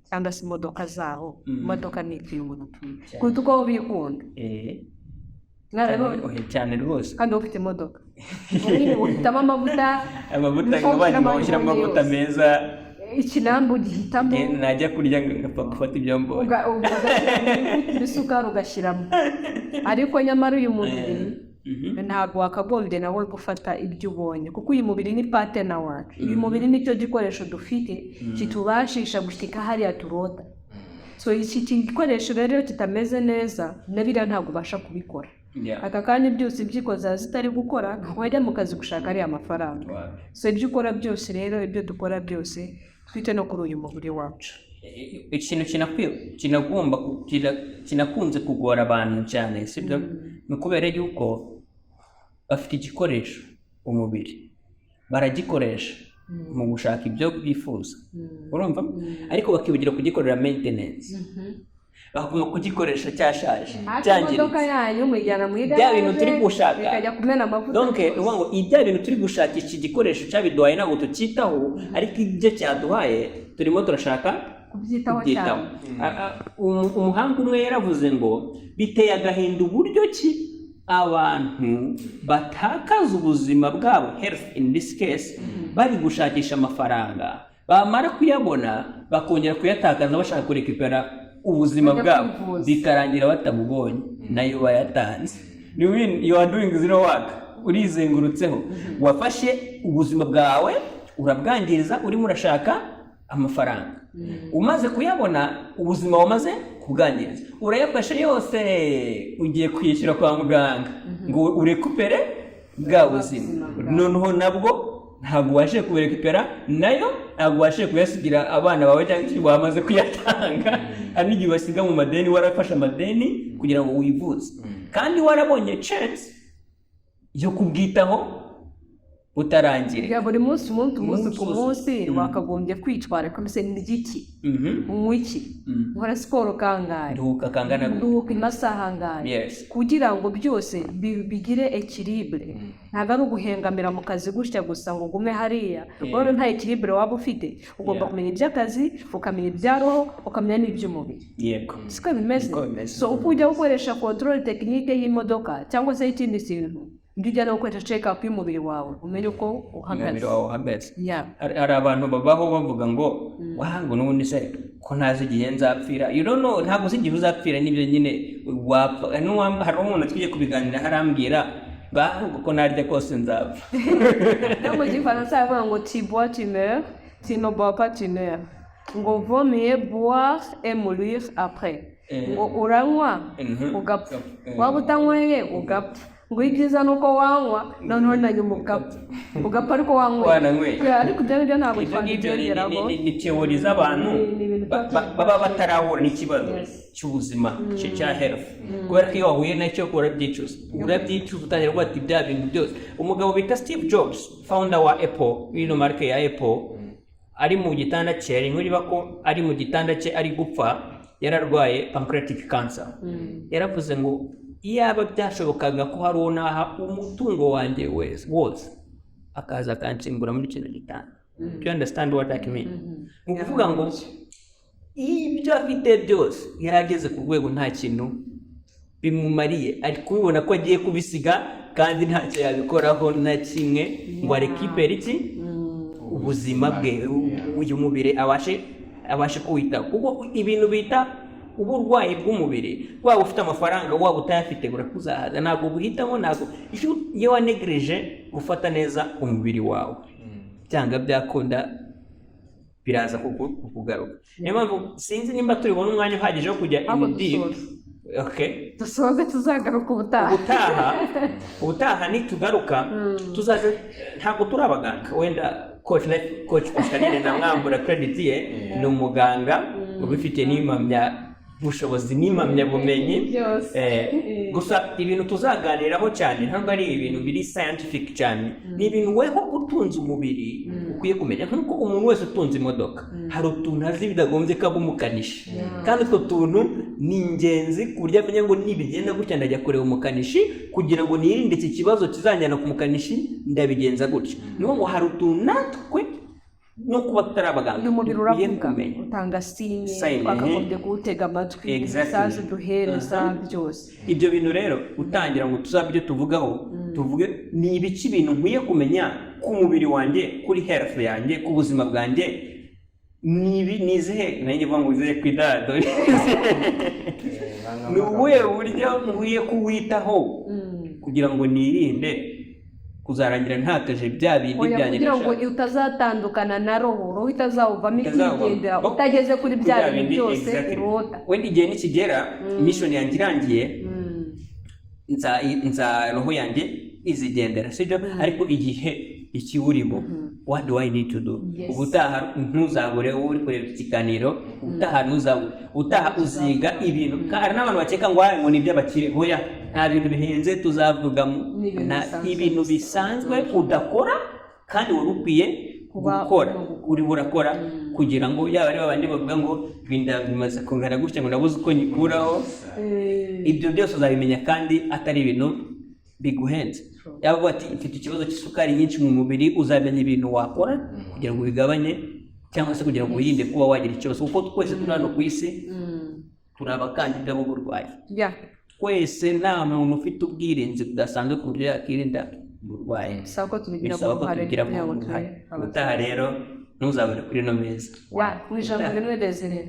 cyangwa se imodoka zabo? Imodoka ni ikintu umuntu atunze kuruta uko bikunda. Mwarabibonye? Ohe, cyane rwose. Kandi wowe ufite imodoka, ubundi uhitamo amavuta. Amavuta, Ushobora abandi gushyiramo bawushyiramo amavuta yose. meza. Ikinambu ugihitamo. Najya kurya ngapfa gufata ibyo mbonye. Ugashyiramo isukari, ugashyiramo, ariko nyamara uyu mubiri ntabwo wakagombye nawe gufata ibyo ubonye, kuko uyu mubiri ni partner wacu. Uyu mubiri nicyo gikoresho dufite kitubashisha gushyika hariya turota. So iki gikoresho rero iyo kitameze neza, na biriya ntabwo ubasha kubikora. Aka kanya byose impyiko zawe zitari gukora, ntabwo wajya mu kazi gushaka ariya mafaranga. So ibyo ukora byose rero, ibyo dukora byose, twite no kuri uyu mubiri wacu. Ikintu kinakwiye, kinagomba kinakunze kugora abantu cyane, sibyo? Ni ukubera yuko bafite igikoresho, umubiri, baragikoresha mu gushaka ibyo bifuza, urumva, ariko bakibagira kugikorera maintenance. Bakaguma kugikoresha cyashaje, Hafi imodoka cyangiritse. yanyu muyijyana mu igaraje, Bya bintu turi gushaka. bikajya kumena amavuta. Donc ni ukuvuga ngo ibya bintu turi gushakisha, igikoresho cyabiduhaye ntabwo tucyitaho, ariko ibyo cyaduhaye turimo turashaka kubyitaho kubyitaho. cyane. Umuhanga umwe yaravuze ngo biteye agahinda uburyo ki abantu batakaza ubuzima bwabo, health in this case, bari gushakisha amafaranga, bamara kuyabona bakongera kuyatakaza bashaka kurekipera ubuzima Bajya bwabo, kwivuza. bikarangira batabubonye nayo bayatanze. You mean you are doing zero work, urizengurutseho, wafashe ubuzima bwawe urabwangiriza urimo urashaka amafaranga. Umaze kuyabona, ubuzima wamaze kubwangiriza, urayafashe yose, ugiye kwishyura kwa muganga ngo urekupere bwa buzima. Noneho nabwo ntabwo ubashije kuburekupera, nayo ntabwo ubashije kuyasigira abana bawe cyangwa iki, wamaze kuyatanga. Hari n'igihe ubasiga mu madeni, warafashe amadeni kugira ngo wivuze kandi warabonye chance yo kubwitaho butarangirika. Ya buri munsi, umunsi umunsi ku Umunsi. munsi wakagombye kwitwararika mbese ni iki? Unywa iki? Nkora siporo kangahe? Nduhuka kangana gute? Nduhuka amasaha angahe? Kugira ngo byose bigire équilibre. Ntabwo ari uguhengamira mu kazi gutya gusa ngo ugume hariya. Wowe nta équilibre waba ufite. Ugomba kumenya iby'akazi, ukamenya ibya roho, ukamenya n'iby'umubiri. Siko bimeze? Niko bimeze. So uko ujya gukoresha contrôle technique y'imodoka cyangwa se y'ikindi kintu, ujya ujya no gukoresha check up y'umubiri wawe, umenye uko uhagaze. Umubiri wawe uhagaze. Hari abantu babaho bavuga ngo wa ngo n'ubundi se ko ntazi igihe nzapfira. You don't know, ntabwo uzi igihe uzapfira, nibyo nyine wapfa. Hari umuntu twigiye kubiganira, harambwira bahubwo ko narya kose nzapfa. No mu Gifaransa baravuga ngo "Tu bois, tu meurs, tu ne bois pas, tu meurs", ngo "Vaut mieux boire et mourir après". Ngo uranywa ugapfa, waba utanyweye ugapfa, ngo ibyiza ni uko wanywa noneho na nyuma ugapfa, ugapfa ariko wanyweye. Wananyweye. Yeah, ariko ibyo ngibyo ntabwo Ibyo ngibyo twabyongeraho. ni théorie z'abantu Ni ibintu baba batarahura n'ikibazo cy'ubuzima cya health, kubera ko iyo wahuye nacyo urabyicuza, urabyicuza, utangira kuvuga ati bya bintu byose. Umugabo bita Steve Jobs, founder wa Apple, ino marque ya Apple, ari mu gitanda cye, hari inkuru iba ko ari mu gitanda cye ari gupfa, yararwaye pancreatic cancer, yaravuze ngo iyaba byashobokaga ko hari uwo naha umutungo wanjye wese wose akaza akansimbura muri kino gitanda. Do you understand what I mean? Ni ukuvuga ngo ibyo afite byose yari ageze ku rwego nta kintu bimumariye, ari kubibona ko agiye kubisiga kandi ntacyo yabikoraho na kimwe ngo arekipere iki, ubuzima bwe, uyu mubiri abashe kuwitaho, kuko ibintu bita uburwayi bw'umubiri, waba ufite amafaranga waba utayafite, burakuzahaza, ntabwo buhitamo. Ntabwo iyo wanegereje gufata neza umubiri wawe, byanga byakunda biraza kukugaruka. Niyo mpamvu sinzi nimba turi bubone umwanya uhagije wo kujya Ahubwo in deep. dusoze. Okay. Dusoze, tuzagaruka ubutaha. Ubutaha nitugaruka tuzaze, ntabwo turi abaganga. Wenda coach, life coach Pascaline, namwambura credit ye, ni umuganga ubifitiye n'impamyabushobozi n'impamyabumenyi. Byose. Gusa ibintu tuzaganiraho cyane ntabwo ari ibintu biri scientific cyane, ni ibintu weho utunze umubiri ukwiye kumenya. Nk'uko umuntu wese utunze imodoka hari utuntu azi bidagombye ko aba umukanishi, kandi utwo tuntu ni ingenzi ku buryo amenya ngo nibigenda gutya ndajya kureba umukanishi, kugira ngo nirinde iki kibazo kizanjyana ku mukanishi ndabigenza gutya. Ni ukuvuga ngo hari utuntu natwe no kuba tutari abaganga Uyu mubiri dukwiye uravuga, kumenya. Utanga signe. Signe, Twakagombye kuwutega amatwi. Message duhereza byose. Ibyo bintu rero utangira ngo tuzabe ibyo tuvugaho, tuvuge ni ibiki ibintu nkwiye kumenya ku mubiri wanjye, kuri health yanjye, ku buzima bwanjye, ni ibi, ni izihe, nanjye mvuga ngo izihe ku idado, ni ubuhe buryo nkwiye kuwitaho kugira ngo nirinde kuzarangira ntakaje bya bindi Oya, byanjye kugira ngo nashaka. utazatandukana na roho, roho itazawuvamo Itazawuvamo. ikigendera utageze kuri bya bintu byose urota. Wenda igihe nikigera, mission yanjye irangiye, nza roho yanjye izigendera, sibyo? Ariko igihe ikiwurimo, what do I need to do? Ubutaha ntuzabure, wowe uri kureba iki kiganiro, ubutaha ntuzabure, ubutaha uziga ibintu. Hari n'abantu bakeka ngo "Ah, ngo ni iby'abakire." Hoya, nta bintu bihenze tuzavugamo. Ni ibintu bisanzwe. Ibintu bisanzwe udakora kandi wari ukwiye. Kuba gukora, urimo gukora. Urimo urakora kugira ngo yaba ari babandi bavuga ngo inda bimaze kungana gutya, ngo nabuze uko nyikuraho. Ibyo byose uzabimenya kandi atari ibintu biguhenze. Yaba avuga ati mfite ikibazo cy'isukari nyinshi mu mubiri, uzamenya ibintu wakora kugira ngo ubigabanye cyangwa se kugira ngo wirinde kuba wagira ikibazo, kuko twese turi hano ku isi turi abakandida b'uburwayi. Twese, nta muntu ufite ubwirinzi budasanzwe ku buryo yakirinda uburwayi. Bisaba ko tubigiramo Bisaba ko uruhare tubigiramo kugira ngo uruhare. tube Ubutaha rero ntuzabure kuri ino meza. Ya, mu ijambo rimwe, Desire.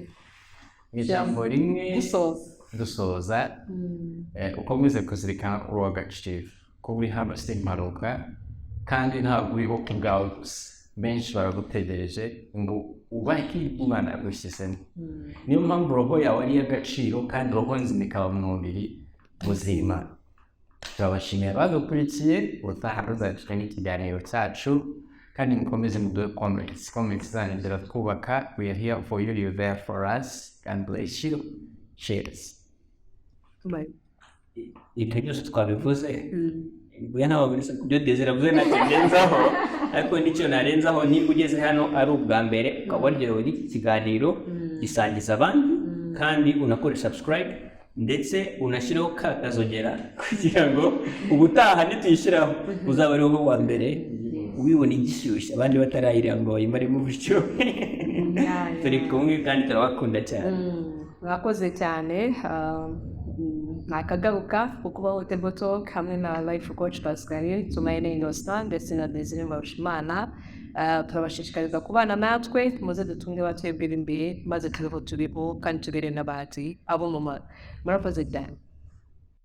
Mu ijambo rimwe. Gusoza. Dusoza, ukomeze kuzirikana uri uw'agaciro, ko uri hano si impanuka, kandi ntabwo uriho ku bwawe gusa. Benshi baragutegereje ngo ubahe Imana yagushyizemo. Niyo mpamvu roho yawe ari iy'agaciro, kandi roho nzima ikaba mu mubiri muzima. Turabashimiye abadukurikiye. Ubutaha tuzaca n'ikiganiro cyacu, kandi mukomeze muduhe comments. Comments zanyu ziratwubaka. We are here for you, you're there for us. God bless you. Cheers. Bye. Ibyo byose twabivuze. Buya ntabwo buri ku byo Desire avuze, ntacyo nrenzaho, ariko n'icyo narenzaho, niba ugeze hano ari ubwa mbere ukaba waryohewe n'iki kiganiro, gisangiza abandi, kandi unakore subscribe, ndetse unashyireho ka kazogera kugira ngo ubutaha nituyishyiraho uzaba ari wowe wa mbere ubibona igishyushye, abandi batarayireba ngo bayimaremo ubushyuhe. Turi kumwe kandi turabakunda cyane. Mwakoze cyane. Nakagaruka ku kubaho Table Talk hamwe na Life Coach Pascal Tumayine Innocent ndetse na Desire Mbarushimana. Turabashishikariza kubana natwe. Muze dutunge batwebwira imbere, maze tubeho turiho kandi tubere n'abandi abo mu murakoze cyane.